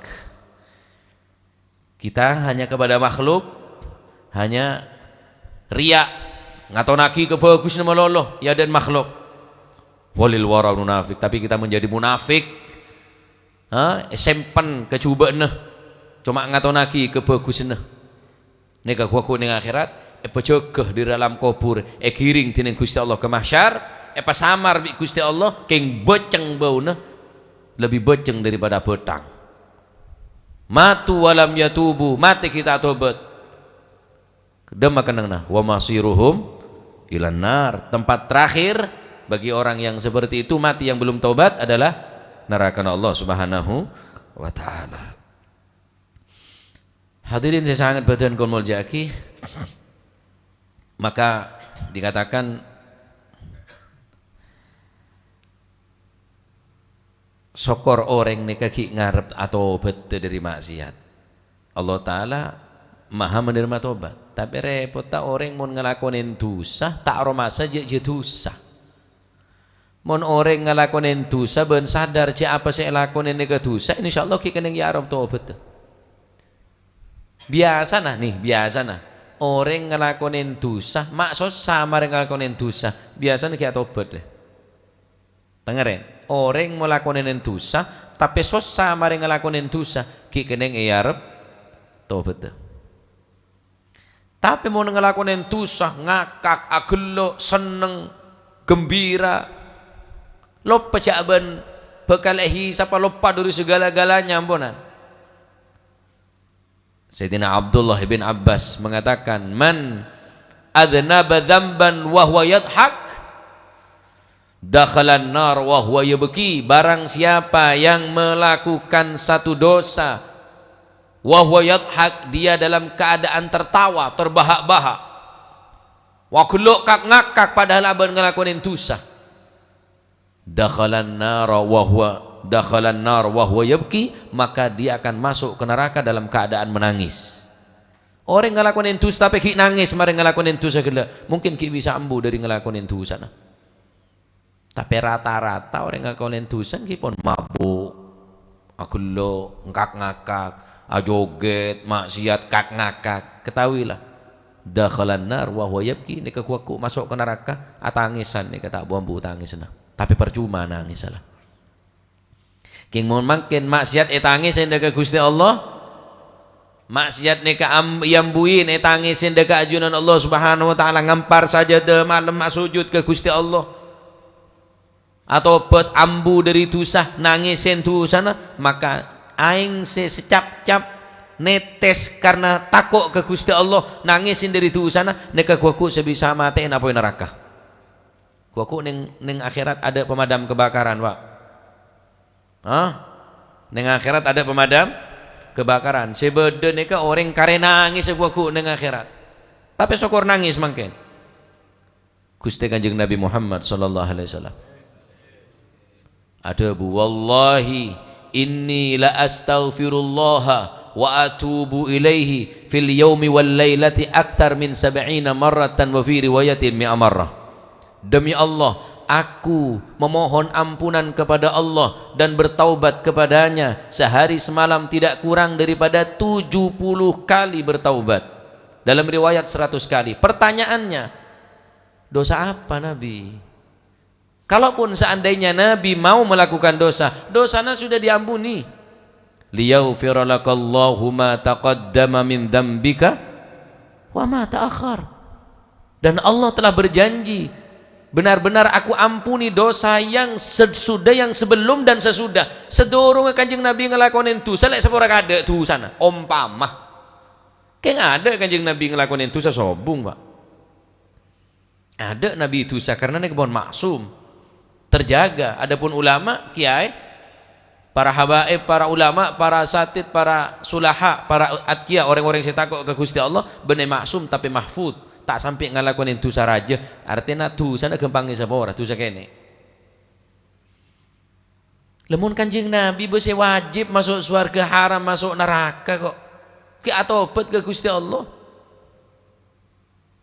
Kita hanya kepada makhluk, hanya riya, ngatonagi kabhâghusânna malolo, ya, dan makhluk. Walil wara nunafik, tapi kita menjadi munafik. Ha? Èsempen kajhubâ'ânna, coma ngatonagi kabhâghusânna. Nèka ghu-lagghu neng akhèrat, èpajâgâ dâri alam kobhur, èghiring dhinèng Ghustè Allah ka mahsyar, èpasamar bi' Ghustè Allah, kèng bâceng bâuna, lebbi bâceng daripada bâthang. Matu wa lam yatubu, matè ghi' ta' tobât. Dhâmma kennengnganna, "Wa masiruhum ilan nar." Tempat terakhir bagi orang yang seperti itu, mati yang belum taubat, adalah nerakana Allah Subhanahu wa Ta'ala. Hadirin sè sanget bhâdhân kaulâ molja'aghi, maka dikatakan, sokor orèng nèka ghi' ngarep atobâdhâ dâri ma'siyat. Allah Ta'ala maha menerima tobat. Tapè rèpotta orèng mon ngalakonè dhusa, ta' aromasa jâ'-jâ' dhusa. Mon orèng ngalakonè dhusa bân sadar jâ' apa sè èlakonè nèka dhusa, insyaallah ghi' kennèng èaromasa tobâdhâ. Biyasana, nè, biyasana orèng ngalakonè dhusa, ma' sossa marè ngalakonè dhusa, biyasana ghi' atobât, rè. Tengngèrè, orèng malakonè dhusa, tapè sossa marè ngalakonè dhusa, ghi' kennèng èarep tobâdhâ. Tapè mon ngalakonè dhusa, ngakak, agello', senneng, gembira, loppa jâ' bân bhâkal èhisapa, loppa dâri segala-galanya, amponan. Sayyidina Abdullah bin Abbas mengatakan, "Man adznaba dzamban wa huwa yadhhak, dakhalan nar wa huwa yabki." Barang siapa yang melakukan satu dosa, wa huwa yadhhak, dia dalam keadaan tertawa, terbahak-bahak, wa ghello' kak-ngakak padahal abân ngalakonè dhusa. Dakhalan nara wa huwa, dakhalan nar wa huwa yabki, maka dia akan masuk ke neraka dalam keadaan menangis. Orèng ngalakonè dhusa tapè ghi' nangès marè ngalakonè dhusa ghellâ', mungkin ghi' bisa ambu dâri ngalakonè dhusana. Tapè rata-rata orèng ngalakonè dhusa ghi' pon mabuk, agello', ngak-ngakak, ajogèt, ma'siyat, kak-ngakak. Ketahuilah, dakhalan nar wa huwa yabki, nèka ghu-lagghu maso' ka naraka, atangèsan nèka ta' bu-ambu tangèsanna. Tapè parcoma nangèssa la. Kèng mon mangkèn ma'siyat ètangèsè dâ' ka Ghustè Allah, ma'siyat nèka am-, èambuin ètangèsè dâ' ka ajunan Allah Subhanahu wa Ta'ala, ngampar sajâdâ malem asojud ka Ghustè Allah. Atobât ambu dâri dhusa, nangèsè dhusana, maka aèng sè sacap-cap nètès karna tako' ka Ghustè Allah, nangèsè dâri dhusana, nèka ghu-lagghu sè bisa matè'è apoy naraka. Ghu-lagghu nèng, nèng akhèrat adâ' pemadam kebakaran, Pak. Hah? Nèng akhèrat adâ' pemadam kebakaran. Sè bâdâ nèka orèng karè nangès ghu-lagghu nèng akhèrat. Tapè sokor nangès mangkèn. Ghustè Kanjeng Nabi Muhammad sallallahu alaihi wasallam adhâbu, "Wallahi inni la astaghfirullaha wa atubu ilaihi fil yaumi wal lailati aktsar min sab'ina marratan wa fi riwayatin mi'a marrah." Demi Allah, aku memohon ampunan kepada Allah dan bertaubat kepada-Nya sehari semalam tidak kurang daripada tujuh puluh kali bertaubat. Dalam riwayat seratus kali. Pertanyaannya, dosa apa, Nabi? Kalaupun seandainya Nabi mau melakukan dosa, dosana sudah diampuni. "Liyaghfira lakallahu ma taqaddama min dzambika wa ma ta'akhkhar." Dan Allah telah berjanji, "Benar-benar Aku ampuni dosa yang sesudah, yang sebelum dan sesudah." Sadurungnga Kanjeng Nabi ngalakonè dhusa, lè' sapora kadâ' dhusana. Ompama. Kèng adâ' Kanjeng Nabi ngalakonè dhusa sobung, Pak. Adâ' Nabi dhusa karna nèka pon maksum, terjaga. Adapun ulama, kiyaè, para habaib, para ulama, para asatid, para sulaha, para atqiya, orèng-orèng sè tako' ka Ghustè Allah, bânnè maksum tapè mahfud, ta' sampè' ngalakonè dhusa rajâ. Artèna dhusana ghâmpang èsapora, dhusa kènè'. Lamon Kanjeng Nabi bâ sè wajib maso' sowarghâ, haram maso' naraka kok. Ghi' atobât ka Ghustè Allah.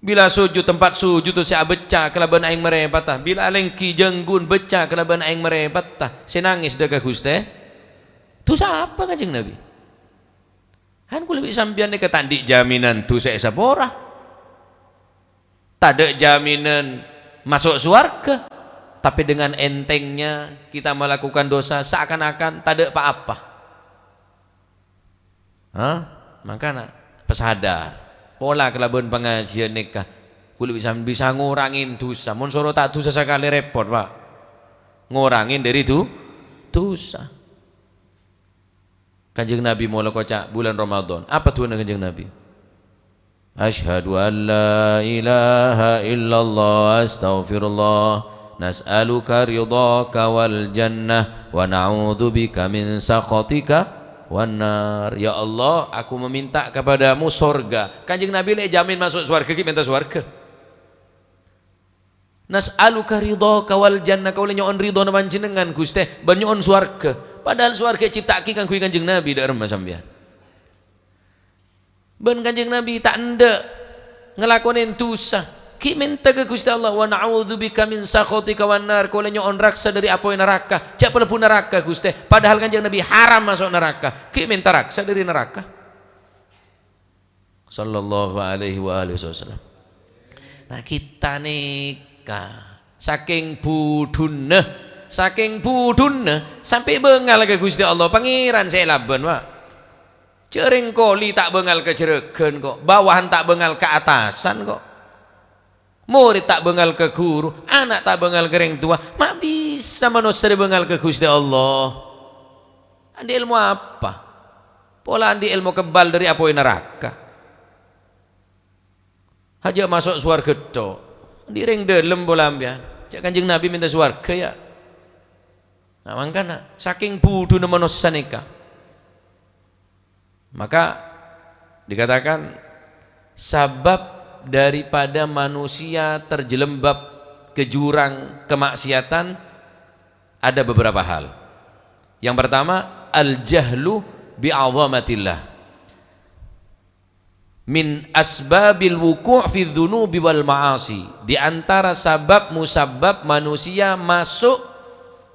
Bilâ sojud, tempat sojud sè abâcca kalabân aèng marèpatta. Bilâ alèngghi jhângghuwân bâcca kalabân aèng marèpatta. Sè nangès dâ' ka Ghustè. Dhusa apa, Kanjeng Nabi? Kan kaulâ bi' sampèyan nèka ta' andi' jaminan dhusa èsapora. Tadâ' jaminan maso' sowarghâ. Tapè dengan entengnya kita melakukan dosa seakan-akan tadâ' pa-apa. Hah? Mangkana, pasadar. Pola kalabân pangajiyân nèka, kaulâ bisa, bisa ngorangè dhusa. Mon soro ta' dhusa sakalè repot, Pak. Ngorangè dâri du-, dhusa. Kanjeng Nabi mola koca' bulân Ramadan. Apa du'âna Kanjeng Nabi? "Asyhadu an la ilaha illallah, astaghfirullah. Nas'aluka ridhaka wal jannah, wa na'udzubika min sakhatika wan nar." Ya Allah, aku meminta kepadamu sorga. Kanjeng Nabi lè èjamin maso' sowarghâ, ghi' mènta sowarghâ. "Nas'aluka ridhaka wal jannah," kaulâ nyo'on ridhona Panjhennengngan, Ghustè, bân nyo'on sowarghâ. Padahal sowarghâ ècipta'aghi kaangghuy Kanjeng Nabi, dâ' remma sampèyan. Bân Kanjeng Nabi ta' endâ' ngalakonè dhusa. Ghi' mènta ka Ghustè Allah, "Wa na'udzubika min sakhatika wan nar," kaulâ nyo'on raksa dâri apoy naraka. Jhâ' palebbhu naraka, Ghustè. Padahal Kanjeng Nabi haram maso' naraka. Ghi' mènta raksa dâri naraka. Sallallahu alaihi wa alihi wasallam. Nah, kita nèka sakèng budhuna, sakèng budhuna, sampè' bângal ka Ghustè Allah, Pangèran sè èlabân, Pak. Jhâreng koli ta' bângal ka jhârâghân, kok. Bawahan ta' bângal ka attasan, kok. Morèd ta' bângal ka ghuru, ana' ta' bângal ka rèng towa, ma' bisa manossa rè bângal ka Ghustè Allah. Andi' èlmo apa? Pola andi' èlmo kebbal dâri apoy naraka. Hajâ' maso' sowarghâ tho'. Andi' rèng dâlem pola sampèyan. Jhâ' Kanjeng Nabi mènta sowarghâ, ya. Nah, mangkana, sakèng budhuna manossa nèka. Maka dikatakan, sabab daripada manusia terjelembab ke jurang kemaksiatan ada beberapa hal. Yang pertama, al-jahlu bi'azamatillah. Min asbabil wuqu' fi dzunubi wal ma'asi. Di antara sabab musabab manusia masuk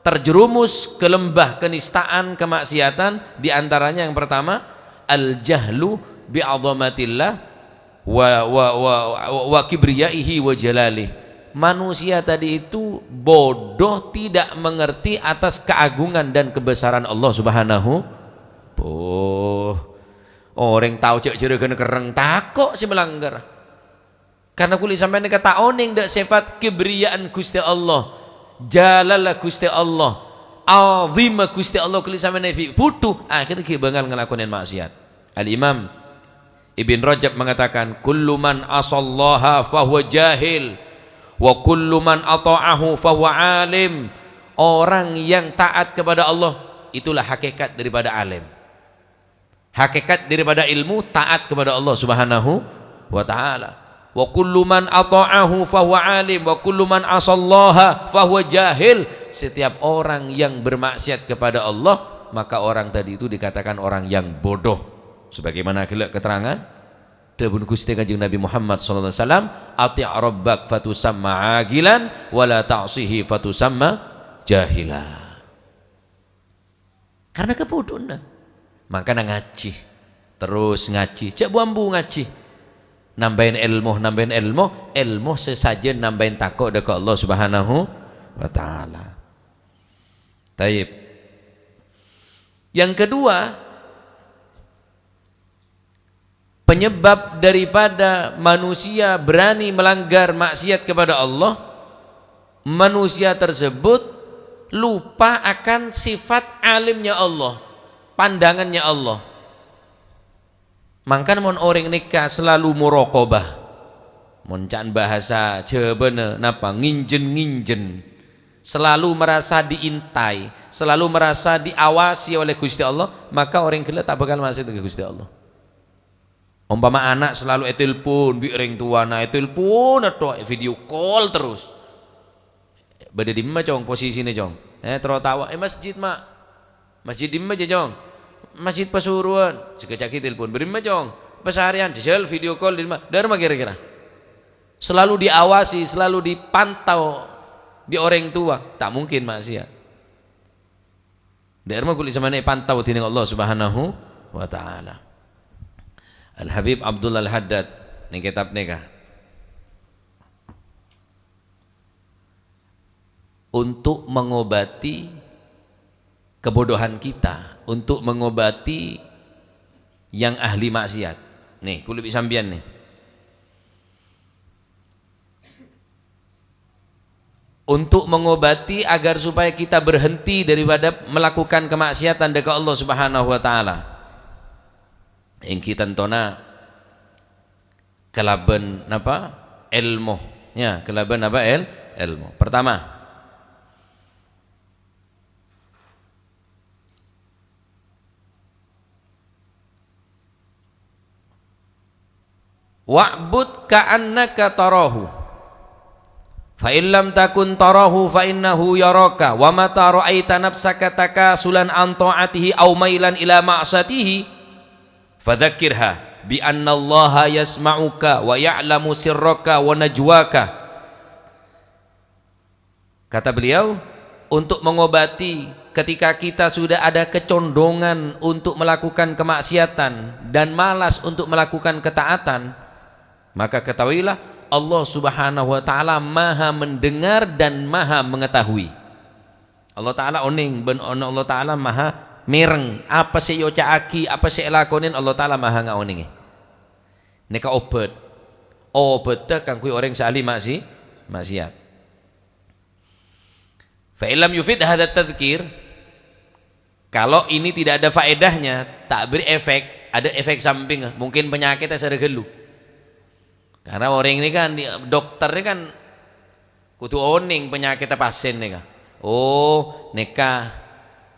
terjerumus ke lembah kenistaan, kemaksiatan, di antaranya yang pertama, al-jahlu bi'azamatillah wa, wa, wa, wa, wa kibriyaihi wa jalalih. Manusia tadi itu bodoh, tidak mengerti atas keagungan dan kebesaran Allah Subhanahu. Boh. Orèng tao jhâ' jhârâghânna kerrèng, tako' sè malanggar. Karna kulâ sampèyan nèka ta' onèng dâ' sèfat kebriya'an Ghustè Allah, jalalla Ghustè Allah, azimma Ghustè Allah, kulâ sampèyan bi' budhu, akhèrra ghi' bângal ngalakonè maksiat. Al-Imam Ibn Rajab mengatakan, "Kullu man asallaha fahuwa jahil, wa kullu man ata'ahu fahuwa alim." Orang yang taat kepada Allah, itulah hakikat daripada alim. Hakikat daripada ilmu taat kepada Allah Subhanahu wa Ta'ala. "Wa kullu man ata'ahu fahuwa alim, wa kullu man asallaha fahuwa jahil." Setiap orang yang bermaksiat kepada Allah, maka orang tadi itu dikatakan orang yang bodoh. Sebagaimana ghellâ' keterangan dhâbuna Ghustè Kanjeng Nabi Muhammad sallallahu alaihi wasallam, "Ati' rabbak fatusamma aqilan, wa la ta'sihi fatusamma jahila." Karna kabudhuna. Mangkana ngajhi. Terros ngajhi. Jhâ' bu-ambu ngajhi. Nambâi èlmo, nambâi èlmo. Èlmo sè sajân nambâi tako' dâ' ka Allah Subhanahu wa Ta'ala. Taib. Yang kedua, penyebab daripada manusia berani melanggar maksiat kepada Allah, manusia tersebut lupa akan sifat alimnya Allah, pandangannya Allah. Mangkana mon orèng nèka selalu muraqabah, mon ca'na bahasa Jhâbâna napa, nginjhên-nginjhên, selalu merasa diintai, selalu merasa diawasi oleh Ghustè Allah, maka orèng ghellâ' ta' bhâkal maksiat ka Ghustè Allah. Ompama ana' selalu ètelpon bi' rèng towana, ètelpon atto, video call terros. Bâdâ dimma, Cong, posisina, Cong? Eh, terro tawa, "Eh, masjid, Ma'." "Masjid dimma, jâ, Cong?" "Masjid Pasuruan." Sakejjhâ' ghi' telpon, "Bâdâ dimma, Cong?" "Pasarèyan." Jhâjhâl video call dimma? Dâremma kèra-kèra? Selalu diawasi, selalu dipantau bi' orèng towa, ta' mungkin ma'siyat. Dâ'remma kulâ sampèyan èpantau dhinèng Allah Subhanahu wa Ta'ala. Al-Habib Abdullah Al-Haddad neng kètab nèka, untuk mengobati kebodohan kita, untuk mengobati yang ahli maksiat. Nih, kulâ bi' sampèyan nih. Untuk mengobati agar supaya kita berhenti daripada melakukan kemaksiatan dâ' ka Allah Subhanahu wa Ta'ala. Èngghi tantona kalabân napa? Èlmo. Ya, kalabân napa? Èl-, èlmo. Pertama, "Wa'bud ka'annaka tarahu. Fa in lam takun tarahu fa innahu yaraka. Wa mata ra'aita nafsaka takasulan an ta'atihi aw mailan ila ma'siyatihi, fadzakkirha bi annallaha yasma'uka wa ya'lamu sirraka wa najwaka." Kata beliau, untuk mengobati ketika kita sudah ada kecondongan untuk melakukan kemaksiatan dan malas untuk melakukan ketaatan, maka ketahuilah Allah Subhanahu wa Ta'ala Maha Mendengar dan Maha Mengetahui. Allah Ta'ala onèng, bân Allah Ta'ala Maha mèreng. Apa sè èoca'aghi, apa sè èlakonè, Allah Ta'ala Maha ngaonèngè. Nèka obât. Obâddhâ kaangghuy orèng sè ahli maksi-, maksiat. "Fa illam yufid hadza tadzkir," kalau ini tidak ada faedahnya, ta' bâri' efek, ada efek samping, mungkin penyakitnya sara ghâllu. Karena orèng ini kan, di-, dokter ini kan kudu onèng penyakitnya pasien ini kan. Oh, nèka,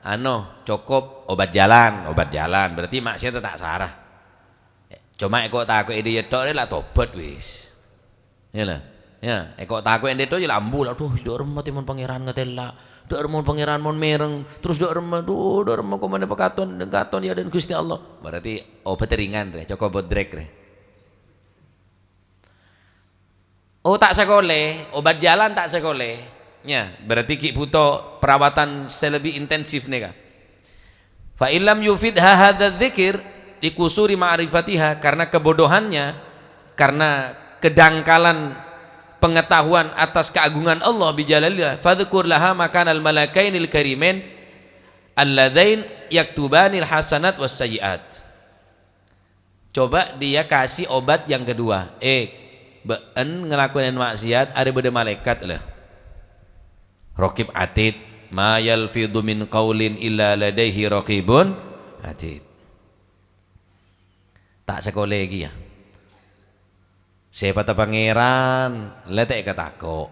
ano, cukup obat jalan, obat jalan, berarti maksiat ta' sara. Coma èko' tako' è dâjâ tok rè la tobat wis. Ya la. Ya, èko' tako' è dâjâ tok ya la ambu la, "Aduh, dâ'remma tèmon Pangèran ngatèla'. Dâ'remma Pangèran mon mèreng. Terus dâ'remma, duh, dâ'remma komane pakaton, katon ya dan Gusti Allah." Berarti obat ringan rè, cokop bodrek rè. Oh, ta' sakolè, obat jalan ta' sakolè. Ya, berarti ghi' buto perawatan sè lebih intensif nèka. "Fa illam yufid ha-, hadza dzikir likusuri ma'rifatiha," karena kebodohannya, karena kedangkalan pengetahuan atas keagungan Allah bijalalillah, "fadzkur laha makanal malakainil karimain alladzain yaktubanil hasanat was sayyi'at." Coba dia kasih obat yang kedua. Eh, bâ'en ngelakonin maksiat, arè bâdâ malaèkat, lho. Raqib Atid, "Ma yalfidhu min qaulin illa ladaihi raqibun Atid." Ta' sakolè ghi ya. Sèpatta Pangèran, la ta' èkatako'.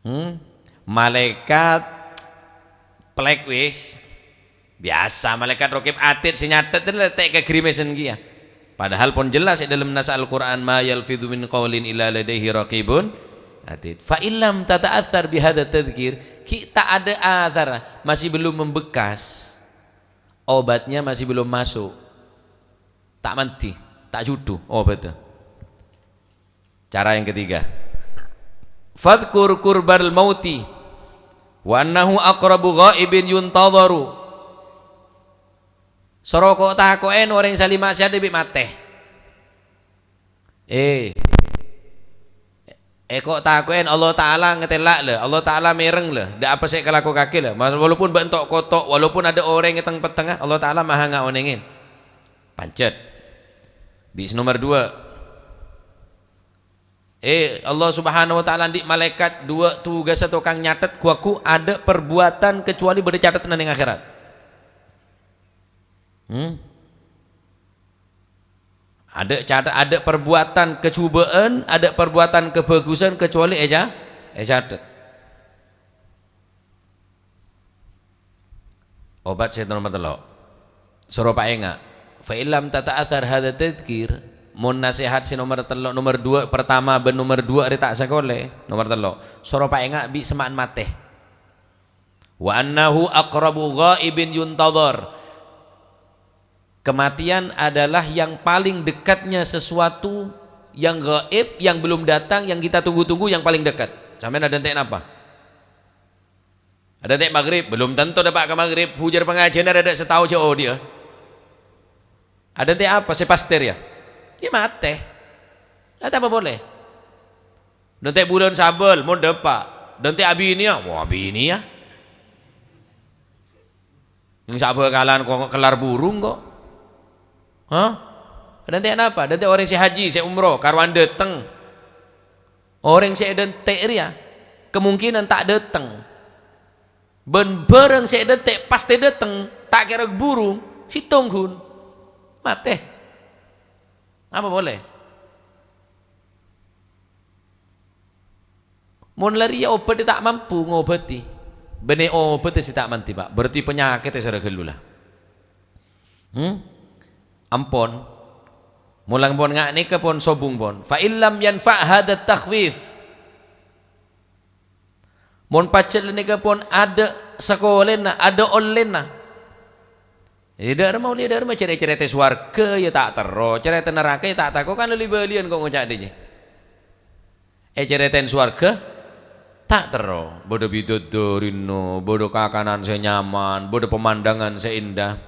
Hmm? Malaèkat plek wis. Biasa, malaèkat Raqib Atid sè nyatet la ta' èkagrimesen ghi ya. Padahal pon jelas è dâlem nas Al-Qur'an, "Ma yalfidhu min qaulin illa ladaihi raqibun Atid." Fa illam tata'athar bihadza tadzkir, ghi' ta' ada athar, masih belum membekas. Obatnya masih belum masuk. Ta' mandi, ta' judhu obatta. Cara yang ketiga. "Fadzkur qurbal mauti wa annahu aqrabu ghaibin yuntadharu." Soro ko'-tako'è orèng sè ahli maksiat dhibi' matè. Eh. Èko' tako'è Allah Ta'ala ngatèla' la, Allah Ta'ala mèreng la, dâ' apa sè èkalakokaghi la. Mas-, walaupun bâ'en to'-koto', walaupun adâ' orèng è teng-pettengnga, Allah Ta'ala maha ngaonèngè. Pancet. Bis nomer dua. Eh, Allah Subhanahu wa Ta'ala andi' malaèkat dua tugassa tokang nyatet ghu-lagghu adâ' perbuatan kecuali bâdâ catetanna neng akhèrat. Hmm? Adâ' cata-, adâ' perbuatan kajhubâ'ân, adâ' perbuatan kabhâghusân, kecuali èca-, ècatet. Obat sè nomer tello'. Soro paènga'. "Fa illam tata'athar hadza tadzkir," mon nasèhat sè nomer tello', nomer dua pertama bân nomer dua rè ta' sakolè, nomer tello'. Soro paènga' bi' semma'an matè. "Wa annahu aqrabu ghaibin yuntadhar." Kematian adalah yang paling dekatnya sesuatu Yang gaib, yang belum datang, yang kita tunggu-tunggu, yang paling dekat. Sampèyan adhânte' napa? Adhânte' maghrib, belum tentu dâpa' ka maghrib. Bhujâr pangajiân arè dâ' sataon jhâ' odi'â. Adhânte' apa sè pastè rèya? Yâ matè. La ta' apa polè? Adhânte' bulân sabâl, mon dâpa'. Adhânte' abiniyâ, wah abiniyâ. Neng sabâkalan ko-, kellar burung ko'. Hah? Adhânte' napa? Adhânte' orèng sè haji, sè umroh, karowan dâteng. Orèng sè èdhânte' rèya kemungkinan ta' dâteng. Bân bârâng sè èdhânte' pastè dâteng, ta' kèra burung, sèttong ghun. Matè. Apa polè? Mon la rèya obhât ta' mampu ngobhâti, bânnè obhât sè ta' mandhi, Pa'. Berarti panyakèt sè ra ghâllu la. Hmm? Ampon. Molang pon nga' nèka pon sobung pon. Fa illam yanfa' hadha takhwif. Mon pajhât la nèka pon adâ' sakolèna, adâ' ollèna. È, dâ' remma ollè, dâ' remma carè-, carèta sowarghâ, yâ ta' terro. Carèta naraka, yâ ta' tako', kan li-bâliyân ko' ngoca' dâjâ. È, carèta sowarghâ, ta' terro. Bâdâ bidadârina, bâdâ kakanan sè nyaman, bâdâ pemandangan sè endah.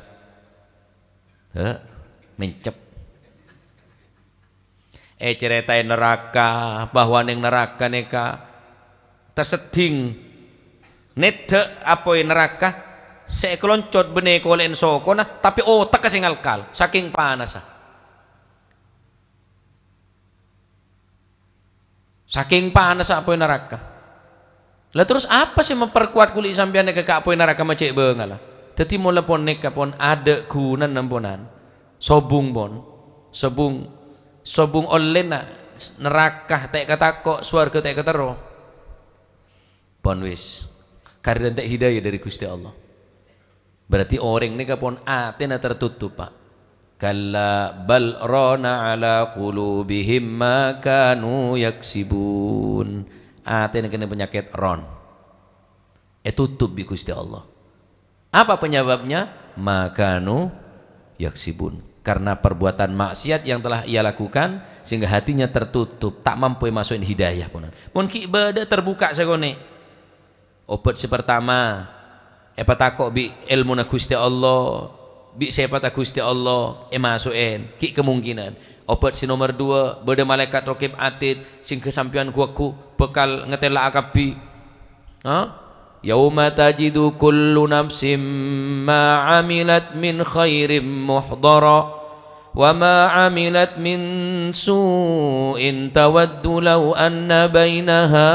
He, mencep. Ècarètaè naraka, bahwa neng naraka nèka taseddhing nèddhâ' apoy naraka sè èkaloncot bânnè kolè'en sokona, tapè otekka sè ngalkal, sakèng panassa. Sakèng panassa apoy naraka. La terros apa sè memperkuat kulâ sampèyan nèka ka apoy naraka ma' cè' bângalla? Dhâddhi mola pon nèka pon adâ' ghunana emponan. Sobung pon. Sobung, sobung ollèna naraka ta' èkatako', sowarghâ ta' èkaterro. Pon wis. Karè dântè' hidayah dâri Ghustè Allah. Berarti orèng nèka pon atèna tertutup, Pa'. Kalla bal rana ala qulubihim ma kanu yaksibun. Atèna kènè panyakèt ron. Ètutup bi' Ghustè Allah. Apa penyebabnya? Ma kanu yaksibun. Karena perbuatan maksiat yang telah ia lakukan, sehingga hatinya tertutup, ta' mampu èmaso'è hidayah, ponan. Mon ghi' bâdâ terbuka sakonè'. Obhât sè partama, èpatako' bi' èlmona Ghustè Allah, bi' sèpatta Ghustè Allah, èmaso'è, ghi' kamongkènan. Obhât sè nomer duwâ', bâdâ malaèkat Raqib Atid, sèngghâ sampèyan ghu-, ghu-, bhâkal ngatella'a kabbhi. Ha? Yauma tajidu kullu nafsin ma 'amilat min khairin muhdara. وما عملت من سوء تود لو أن بينها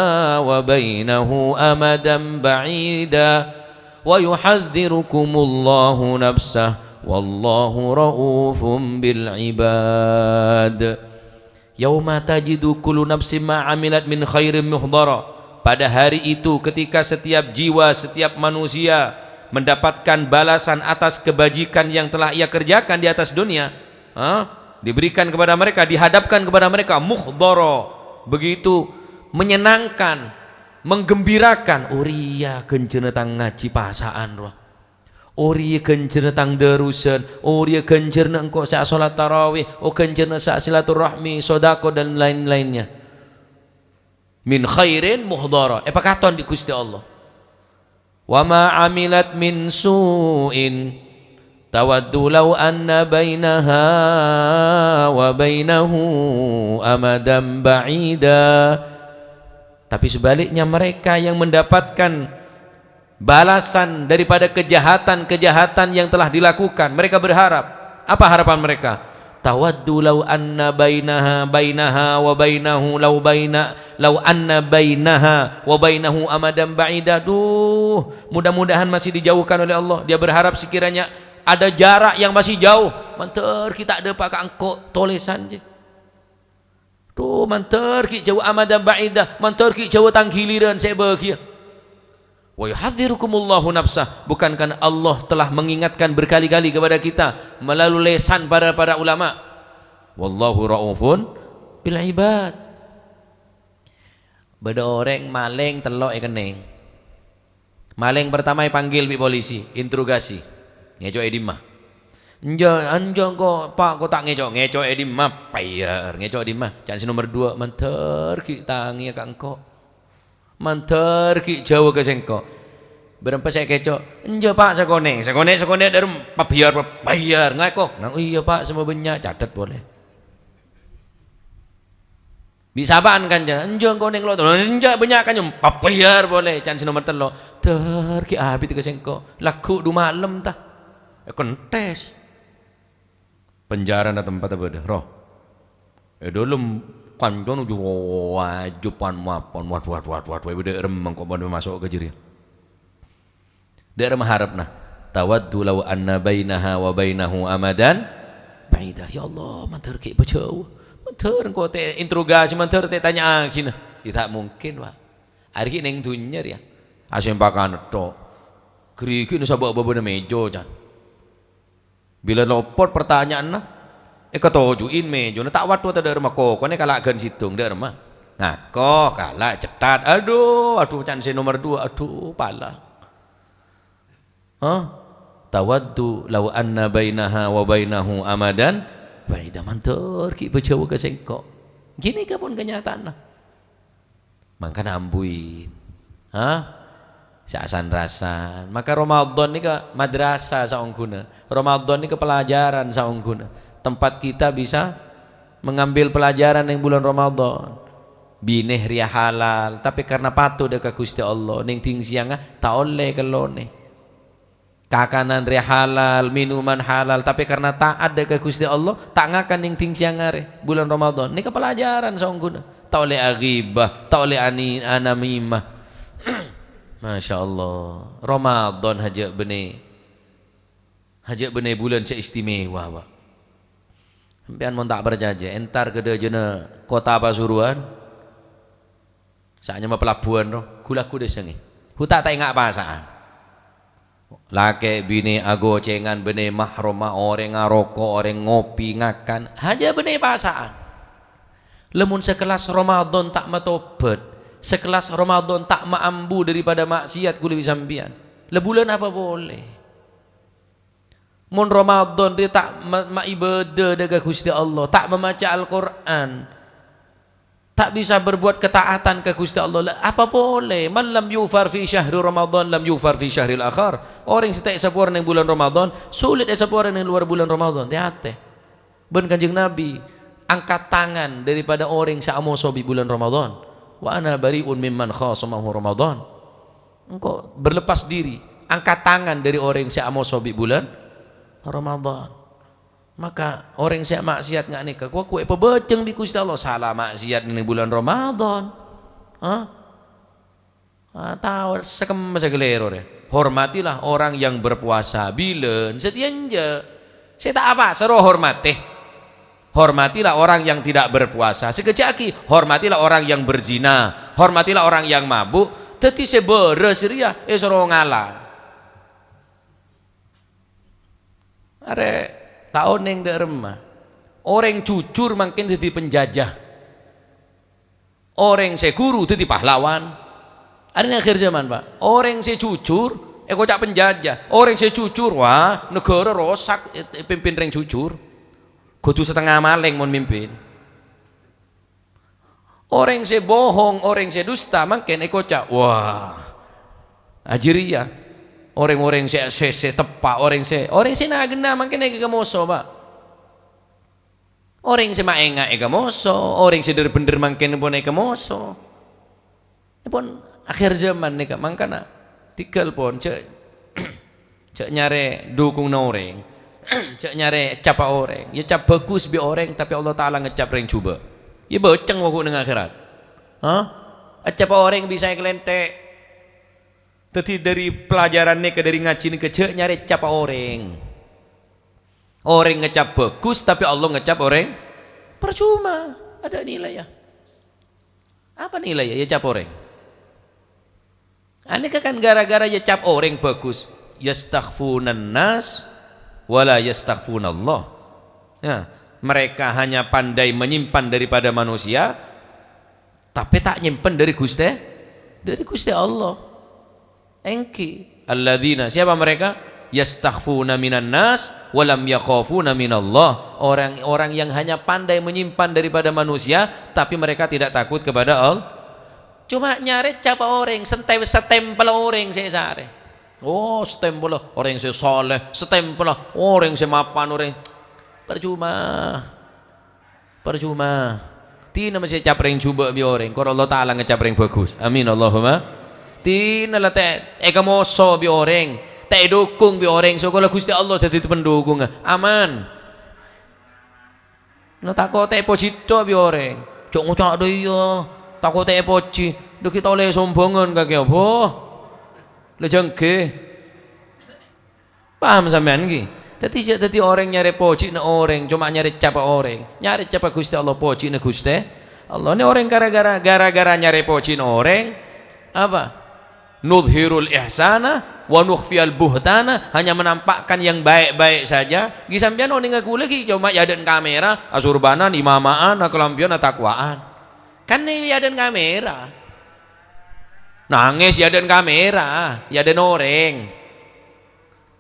وبينه أمدا بعيدا ويحذركم الله نفسه والله رءوف بالعباد. Yauma tajidu kullu nafsin ma 'amilat min khairin muhdara. Pada hari itu, ketika setiap jiwa, setiap manusia mendapatkan balasan atas kebajikan yang telah ia kerjakan di atas dunia, ha? Diberikan kepada mereka, dihadapkan kepada mereka, muhdara, begitu menyenangkan, menggembirakan. "Oh, rèya ghânjhârânna tang ngajhi pasa'an, rowa. Oh, rèya ghânjhârânna tang darusan. Oh, rèya ghânjhârânna engko' sè asolat tarawih. Oh, ghânjhârânna sè asilaturrahmi, sodako, dan lain-lainnya." Min khairin muhdara. Èpakaton bi' Ghustè Allah. "Wa ma 'amilat min su'in tawaddu law anna bainaha wa bainahu amadan ba'ida." Tapi sebaliknya, mereka yang mendapatkan balasan daripada kejahatan-kejahatan yang telah dilakukan, mereka berharap. Apa harapan mereka? "Tawaddu law anna bainaha, bainaha wa bainahu, law baina-, law anna bainaha wa bainahu amadan ba'ida." Duh, mudah-mudahan masih dijauhkan oleh Allah. Dia berharap sekiranya ada jarak yang masih jauh. Mandhâr ghi' ta' dâpa' ka engko' tolèsan jâ. Duh, mandhâr ghi' jâuwâ amadan ba'ida, mandhâr ghi' jâuwâ tang ghilirân sè bâghiyâ. "Wa yuhadzirukumullahu nafsah." Bukankah Allah telah mengingatkan berkali-kali kepada kita melalui lesan para, para ulama? "Wallahu raufun bil ibad." Bâdâ orèng malèng tello' èkennèng. Malèng pertama èpanggil bi' polisi, interogasi. Ngèco'è è dimma? "Enjâ', enjâ' engko', Pa', engko' ta' ngèco'." "Ngèco' è dimma?" "Pèyar, ngèco' è dimma?" "Can sè nomer duwâ', mandhâr ghi' tangèya ka engko'. Mandhâr ghi' jhâuwâ ka sèngko'." "Bârâmpa sè èkèco'?" "Enjâ', Pa', sakonè'." "Sakonè', sakonè', dhârem pabiyar, pabiyar." "Ngako?" "Ngako, iyâ, Pa', sè mabânnya'." Catet polè. Bi' sapa'an kancana, "Enjâ' engko' neng lo'." "Enjâ', bânnya' kanca." "Pabiyar polè, can sè nomer tello'." "Dhâr ghi' abit ka sèngko', lagghu' du malem, ta?" Èkentès. Penjarana tempatta bâdâ, roh. È dâlem kancana ju-, wajib pan-mapan. Waduh, waduh, waduh, waduh, bâdâ remmeng kok padâ maso' ka jârèya. Dâ'remma harepna, "Tawaddu law anna bainaha wa bainahu amadan ba'ida." Ya Allah, mandhâr ghi' pajhâuwâ. Mandhâr engko' ta' interogasi, mandhâr ta' tanya'aghina. Ya, ta' mungkin, Pak. Arèya ghi' neng dhunnya rèya. Asèmpakan tok. Ghârighi'na sabâ'-bâbâna mèja, can. Bilâ lopot partanya'anna, èkatoju'in mèjana, ta' watto ta' dâ'remma, kokonè kala' ghân sèttong, dâ'remma. Ngako, kala', cettat. Adhu, adhu, can sè nomer duwâ', adhu, pala. Hah? "Tawaddu law anna bainaha wa bainahu amadan ba'ida." Mandhâr ghi' pajhâuwâ ka sèngko'. Ghânèka pon kanyataanna. Mangkana ambuin. Hah? Sè san-rasan. Maka Ramadan nèka madrasah saongghuna. Ramadan nèka pelajaran saongghuna. Tempat kita bisa mengambil pelajaran neng bulan Ramadan. Binè rèya halal, tapè karna patot dâ' ka Ghustè Allah, neng dhing sèyangnga ta' ollè kellonè. Kakanan rè halal, minuman halal, tapè karna ta'at dâ' ka Ghustè Allah, ta' ngakan neng dhing sèyang arè, bulan Ramadan. Nèka pelajaran saongghuna. Ta' ollè aghibah, ta' ollè ani-, anamimah. Masya Allah. Ramadan hajâ' bânnè. Hajâ' bânnè bulân sè istimewa, Pak. Sampèyan mon ta' parcajâ, entar ka dâjâna kota Pasuruan. Sè anyama Pelabuhan, ro, ghu-lagghu dâsengngè. Hu ta' ta' enga' pasa'an. Lakè' binè agocèngan, bânnè mahromma, orèng aroko', orèng ngopi, ngakan, hajâ bânnè pasa'an. Lamon sakellas Ramadan ta' matobât, sakellas Ramadan ta' maambu daripada ma'siyat kaulâ bi' sampèyan, la bulân apa polè? Mon Ramadan rè ta' ma-, maibâdâ dâ' ka Ghustè Allah, ta' mamaca Al-Qur'an, ta' bisa berbuat ketaatan ka Ghustè Allah, la apa polè? "Man lam yughfar fi syahri Ramadan, lam yughfar fi syahril akhar." Orèng sè ta' èsapora neng bulân Ramadan, sulit èsapora neng luar bulân Ramadan. Tè-atè. Bân Kanjeng Nabi angkat tangan daripada orèng sè amoso bi' bulân Ramadan. "Wa ana bari'un mimman khasamahu Ramadan." Engko' berlepas diri, angkat tangan dâri orèng sè amoso bi' bulân Ramadan. Maka orèng sè ma'siyat nga' nèka, kowa-kowa èpabhâjâng bi' Ghustè Allah, sala ma'siyat neng bulân Ramadan. Hah? Ah, tao, sakemma sè kalèro rè. Hormatilah orang yang berpuasa. Bilân satèya enjâ'. Sè ta' apasa ro hormatè. Hormatilah orang yang tidak berpuasa. Sè kajâ'aghi, hormatilah orang yang berzina. Hormatilah orang yang mabuk. Dhâddhi sè bârâs rèya èsoro ngala'. Arè ta' onèng dâ' remma. Orèng jujur mangkèn dhâddhi penjajah. Orèng sè ghuru dhâddhi pahlawan. Arèna akhir zaman, Pak. Orèng sè jujur èkoca' penjajah. Orèng sè jujur, wah, naghârâ rosak, è-, èpimpin rèng jujur. Kodhu satengnga malèng mon mimpin. Orèng sè bohong, orèng sè dusta, mangkèn èkoca', wah, ajârèya. Orèng-orèng sè, sè, sè teppa', orèng sè, orèng sè na-, ghenna mangkèn èkamoso, Pak. Orèng sè maènga' èkamoso, orèng sè dhâr-bhendhâr mangkèn pon èkamoso. Pon akhir zaman nèka, mangkana tèghâl pon, jhâ', jhâ' nyarè dhukungnga orèng, jhâ' nyarè ècapa orèng. Yâ, cap bhâghus bi' orèng, tapè Allah Ta'ala ngecap rèng jhubâ'. Yâ, bâceng wa ghu' neng akhèrat. Hah? Ècapa orèng bisa èkalènthè'. Dhâddhi, dhâri pelajaran nèka, dhâri ngajhi nèka, jhâ' nyarè ècapa orèng. Orèng ngecap bhâghus, tapè Allah ngecap orèng parcoma, adâ' nilaiya. Apa nilaiya? Yâ, cap orèng. Anèka kan gara-gara yâ cap orèng bhâghus. "Yastakhfunan nas wa la yastakhfunallah." Ya, mereka hanya pandai menyimpan daripada manusia, tapè ta' nyèmpen dhâri Ghustè, dhâri Ghustè Allah. Èngghi, alladzina, siapa mereka? Yastakhfuna minan nas wa lam yakhafuna minallah. Orang-orang yang hanya pandai menyimpan daripada manusia, tapi mereka tidak takut kepada Allah. Cuma nyarè capa orèng, sente-, setempel orèng sè sarè. Oh, setempel orèng sè saleh, setempel orèng sè mapan orèng. Percuma. Percuma. Dina mesti ècap rèng jhubâ' bi' orèng, kor Allah Ta'ala ngecap rèng bhâghus. Amin, Allahumma. Dina la ta' èkamoso bi' orèng, ta' èdukung bi' orèng, sokor la Ghustè Allah sè dhâddhi pendhukungnga. Aman. Na tako' ta' èpojhi tho' bi' orèng. Jhâ' ngoca' dâ' iyâ, tako' ta' èpojhi. Dâ' ghi' ta' ollè sombhângan kakè apa? La jhângghi. Paham sampèyan ghi? Dhâddhi jhâ' dhâddhi orèng nyarè pojhina orèng, coma nyarè capa orèng. Nyarè capa Ghustè Allah, pojhina Ghustè Allah. Nè orèng gara-gara, gara-gara nyarè pojhina orèng, apa? Nudhhirul ihsana wa nukhfiyal buhtana, hanya menampakkan yang baik-baik saja. Ghi sampèyan onènga ghulâ ghi coma è adâ'na kamera, asurbanan, imama'an, akalambhiyân, atakwa'an. Kan è adâ'na kamera. Nangès è adâ'na kamera, è adâ'na orèng.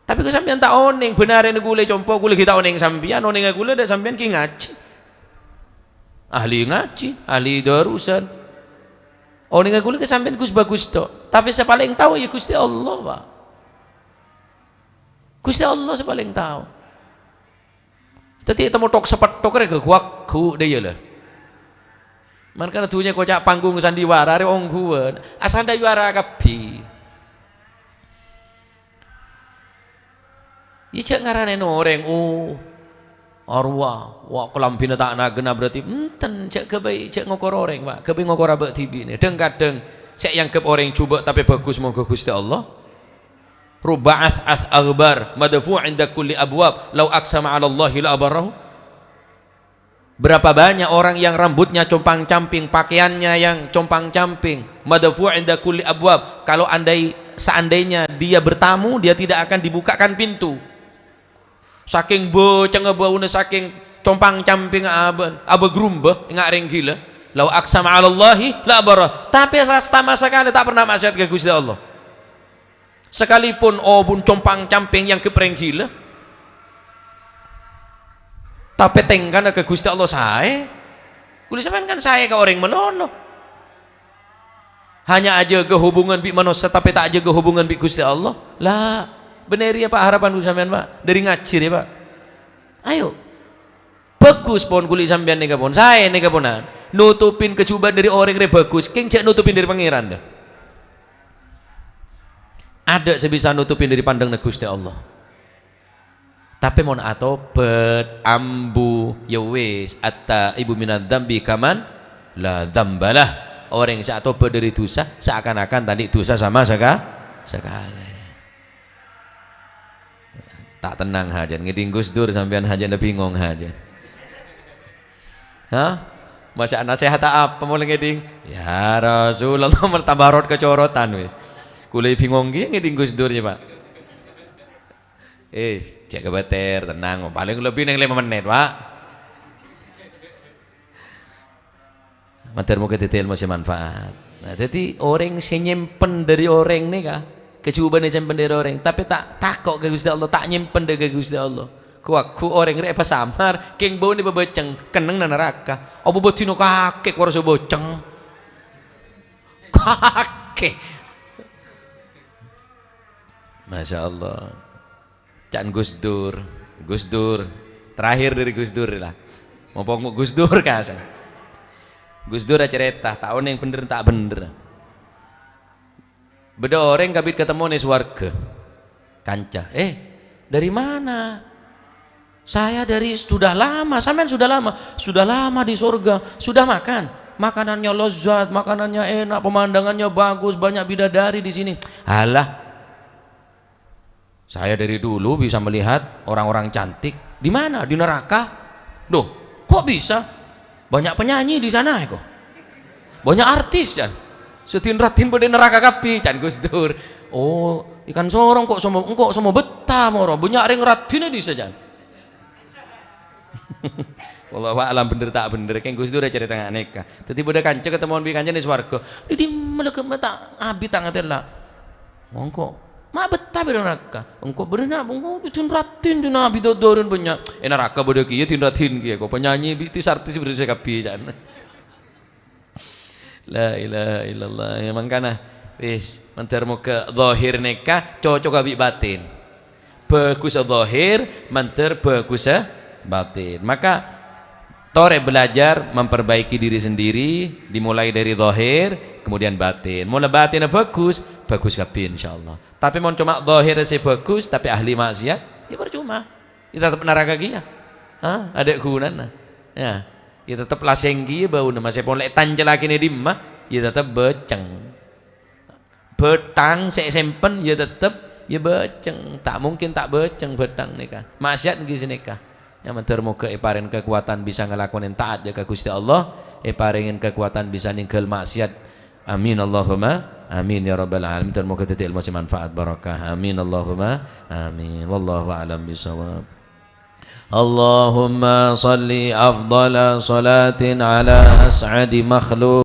Tapè kok sampèyan ta' onèng, bhânarèna ghulâ compo', ghulâ ghi' ta' onèng sampèyan, onèngnga ghulâ dâ' sampèyan ghi ngajhi. Ahli ngajhi, ahli darusan. Onèngnga ghulâ kè sampèyan ghus-bhâghus tho'. Tapè sè palèng tao ya Ghustè Allah, Pak. Ghustè Allah sè palèng tao. Dhâddhi ètemmo thok-sapetthok rè ghu-waghu dâ' iyâ la. Mangkana dhunnya koca' panggung sandiwara rè ongghuwân. Asandiwara kabbhi. Iyâ, jhâ' ngaranèna orèng, "Oh, arowa, wa, kalambhina ta' naghâna," berarti enten, jhâ' ghâbây, jhâ' ngokor orèng, Pak. Ghâbây ngokor abâ' dhibi' nè. Dhâng-kadhâng sè èangghep orèng jhubâ' tapè bhâghus, moghâ Ghustè Allah. Rubba ath'ath aghbar, madfu' inda kulli abwab, law aqsama 'alallahi la abarrahu. Berapa banyak orang yang rambutnya compang-camping, pakaiannya yang compang-camping, madfu' inda kulli abwab. Kalau andai, seandainya dia bertamu, dia tidak akan dibukakan pintu. Sakèng bâcengnga bâuna, sakèng compang-campingnga abâ-, abâ-grumba, enga' rèng ghilâ. Law aqsama 'alallahi la abarra. Tapè sastama sakalè ta' pernah maksiat ka Ghustè Allah. Sakalèpon obun compang-camping èangghep rèng ghilâ, tapè tèngkana ka Ghustè Allah saè. Ghulâ sampèyan kan saè ka orèng malolo. Hanya ajâgâ hubungan bi' manossa, tapè ta' ajâgâ hubungan bi' Ghustè Allah. La, bânnè rèya, Pak, harapan ghulâ sampèyan, Pak. Dâri ngajhi rèya, Pak. Ayo. Bhâghus pon kulâ sampèyan nèka pon. Saè nèka ponan. Nutupin kajhubâ'ân dâri orèng rè bhâghus. Kèng jhâ' nutupin dâri Pangèran, dâ. Adâ' sè bisa nutupin dâri pandângnga Ghustè Allah. Tapè mon atobât, ambu, ya wis, at-taibu minadz-dzambi kaman la dzambalah. Orèng sè atobât dâri dhusa, saakan-akan ta' andi' dhusa sama saka-, sakalè. Ta' tennang hajân, ngèdhing Gus Dur sampèyan hajân la bingong hajân. Hah? Masa nasèhata apa molaè ngèdhing? Ya Rasulullah, malah tambâ rot kacorotan wis. Kulâ bingong ghi ngèdhing Gus Dur ya, Pak. Eh, jhâ' kabâtèr, tennang. Palèng lebbi nèng lèma mennèt, Pak. Mandhâr moghâ dhâddhi èlmo sè manfaat. Nah, dhâddhi orèng sè nyèmpen dâri orèng nèka, kajhubâ'ân èsèmpen dâri orèng, tapè ta' tako' ka Ghustè Allah, ta' nyèmpen dâ-, ka Ghustè Allah. Ghu-, ghu orèng rè èpasamar, kèng bâuna èpabâceng, kennengnga naraka. Apa bâdina kakè kor sè bâceng? Kakè. Masya Allah. Ca'na Gus Dur. Gus Dur. Terakhir dâri Gus Dur la. Mompong Gus Dur kasè. Gus Dur acarèta, ta' onèng bhender ta' bhender. Bâdâ orèng kabit katemmo nè sowarghâ. Kanca, "Eh, dari mana?" "Saya dari, sudah lama." "Sampèyan sudah lama?" "Sudah lama di surga." "Sudah makan?" "Makanannya lezat, makanannya enak, pemandangannya bagus, banyak bidadari di sini." "Alah, saya dari dulu bisa melihat orang-orang cantik." "Di mana?" "Di neraka." "Loh, kok bisa?" "Banyak penyanyi di sana, kok. Banyak artis, Jan. Sè din-raddhin bâdâ è neraka kabbhi," can Gus Dur. "Oh, ikan sorong kok semua, engko' semua betah moro. Banyak rèng raddhinna dissa, Jan." Wallahu a'lam bhender ta' bhender, kèng Gus Dur acarèta nga' nèka. Dhâddhi bâdâ kanca katemmowan bi' kanca nè sowarghâ. "Dhi dimma la kemma ta' abit ta' ngatèla." "Mongko." Ma' bettah bâdâ naraka. Engko' bâdâ na-, engko' din raddhin din abit dâ-, dârân bânnya'. È naraka bâdâ kèya din raddhin kèya, ko' penyanyi bi' ti sartis bâdâ sè kabbhi, can. La ilaha illallah. Ya, mangkana, wis, mandhâr moghâ zahir nèka cocoghâ bi' batin. Bhâghus zahir, mandhâr bhâghus batin. Maka, torè belajar memperbaiki diri sendiri, dimulai dari zahir, kemudian batin. Mula batinna bhâghus, bhâghus kabbhi, insyaallah. Tapè mon coma zahir sè bhâghus, tapè ahli maksiat, ya parcoma. Ya tetep naraka kèya. Ha? Adâ' ghunana. Ya. Ya tetep lasèng kèya bâuna, maskèpon lè' tancèllaghi è dimma, ya tetep bâceng. Bâthang sè èsempen, ya tetep, ya bâceng. Ta' mungkin ta' bâceng bâthang nèka. Maksiat ghi' sanèka. Ya, mandhâr moghâ èparèngè kakowadhân bisa ngalakonè taat jâ ka Ghustè Allah, èparèngè kakowadhân bisa nèngghâl maksiat. Amin, Allahumma amin, ya rabbal alamin. Mandhâr moghâ dhâddhi èlmo sè manfaat barokah. Amin, Allahumma amin. Wallahu a'lam bishawab. Allahumma shalli afdhala shalatin ala as'adi makhluq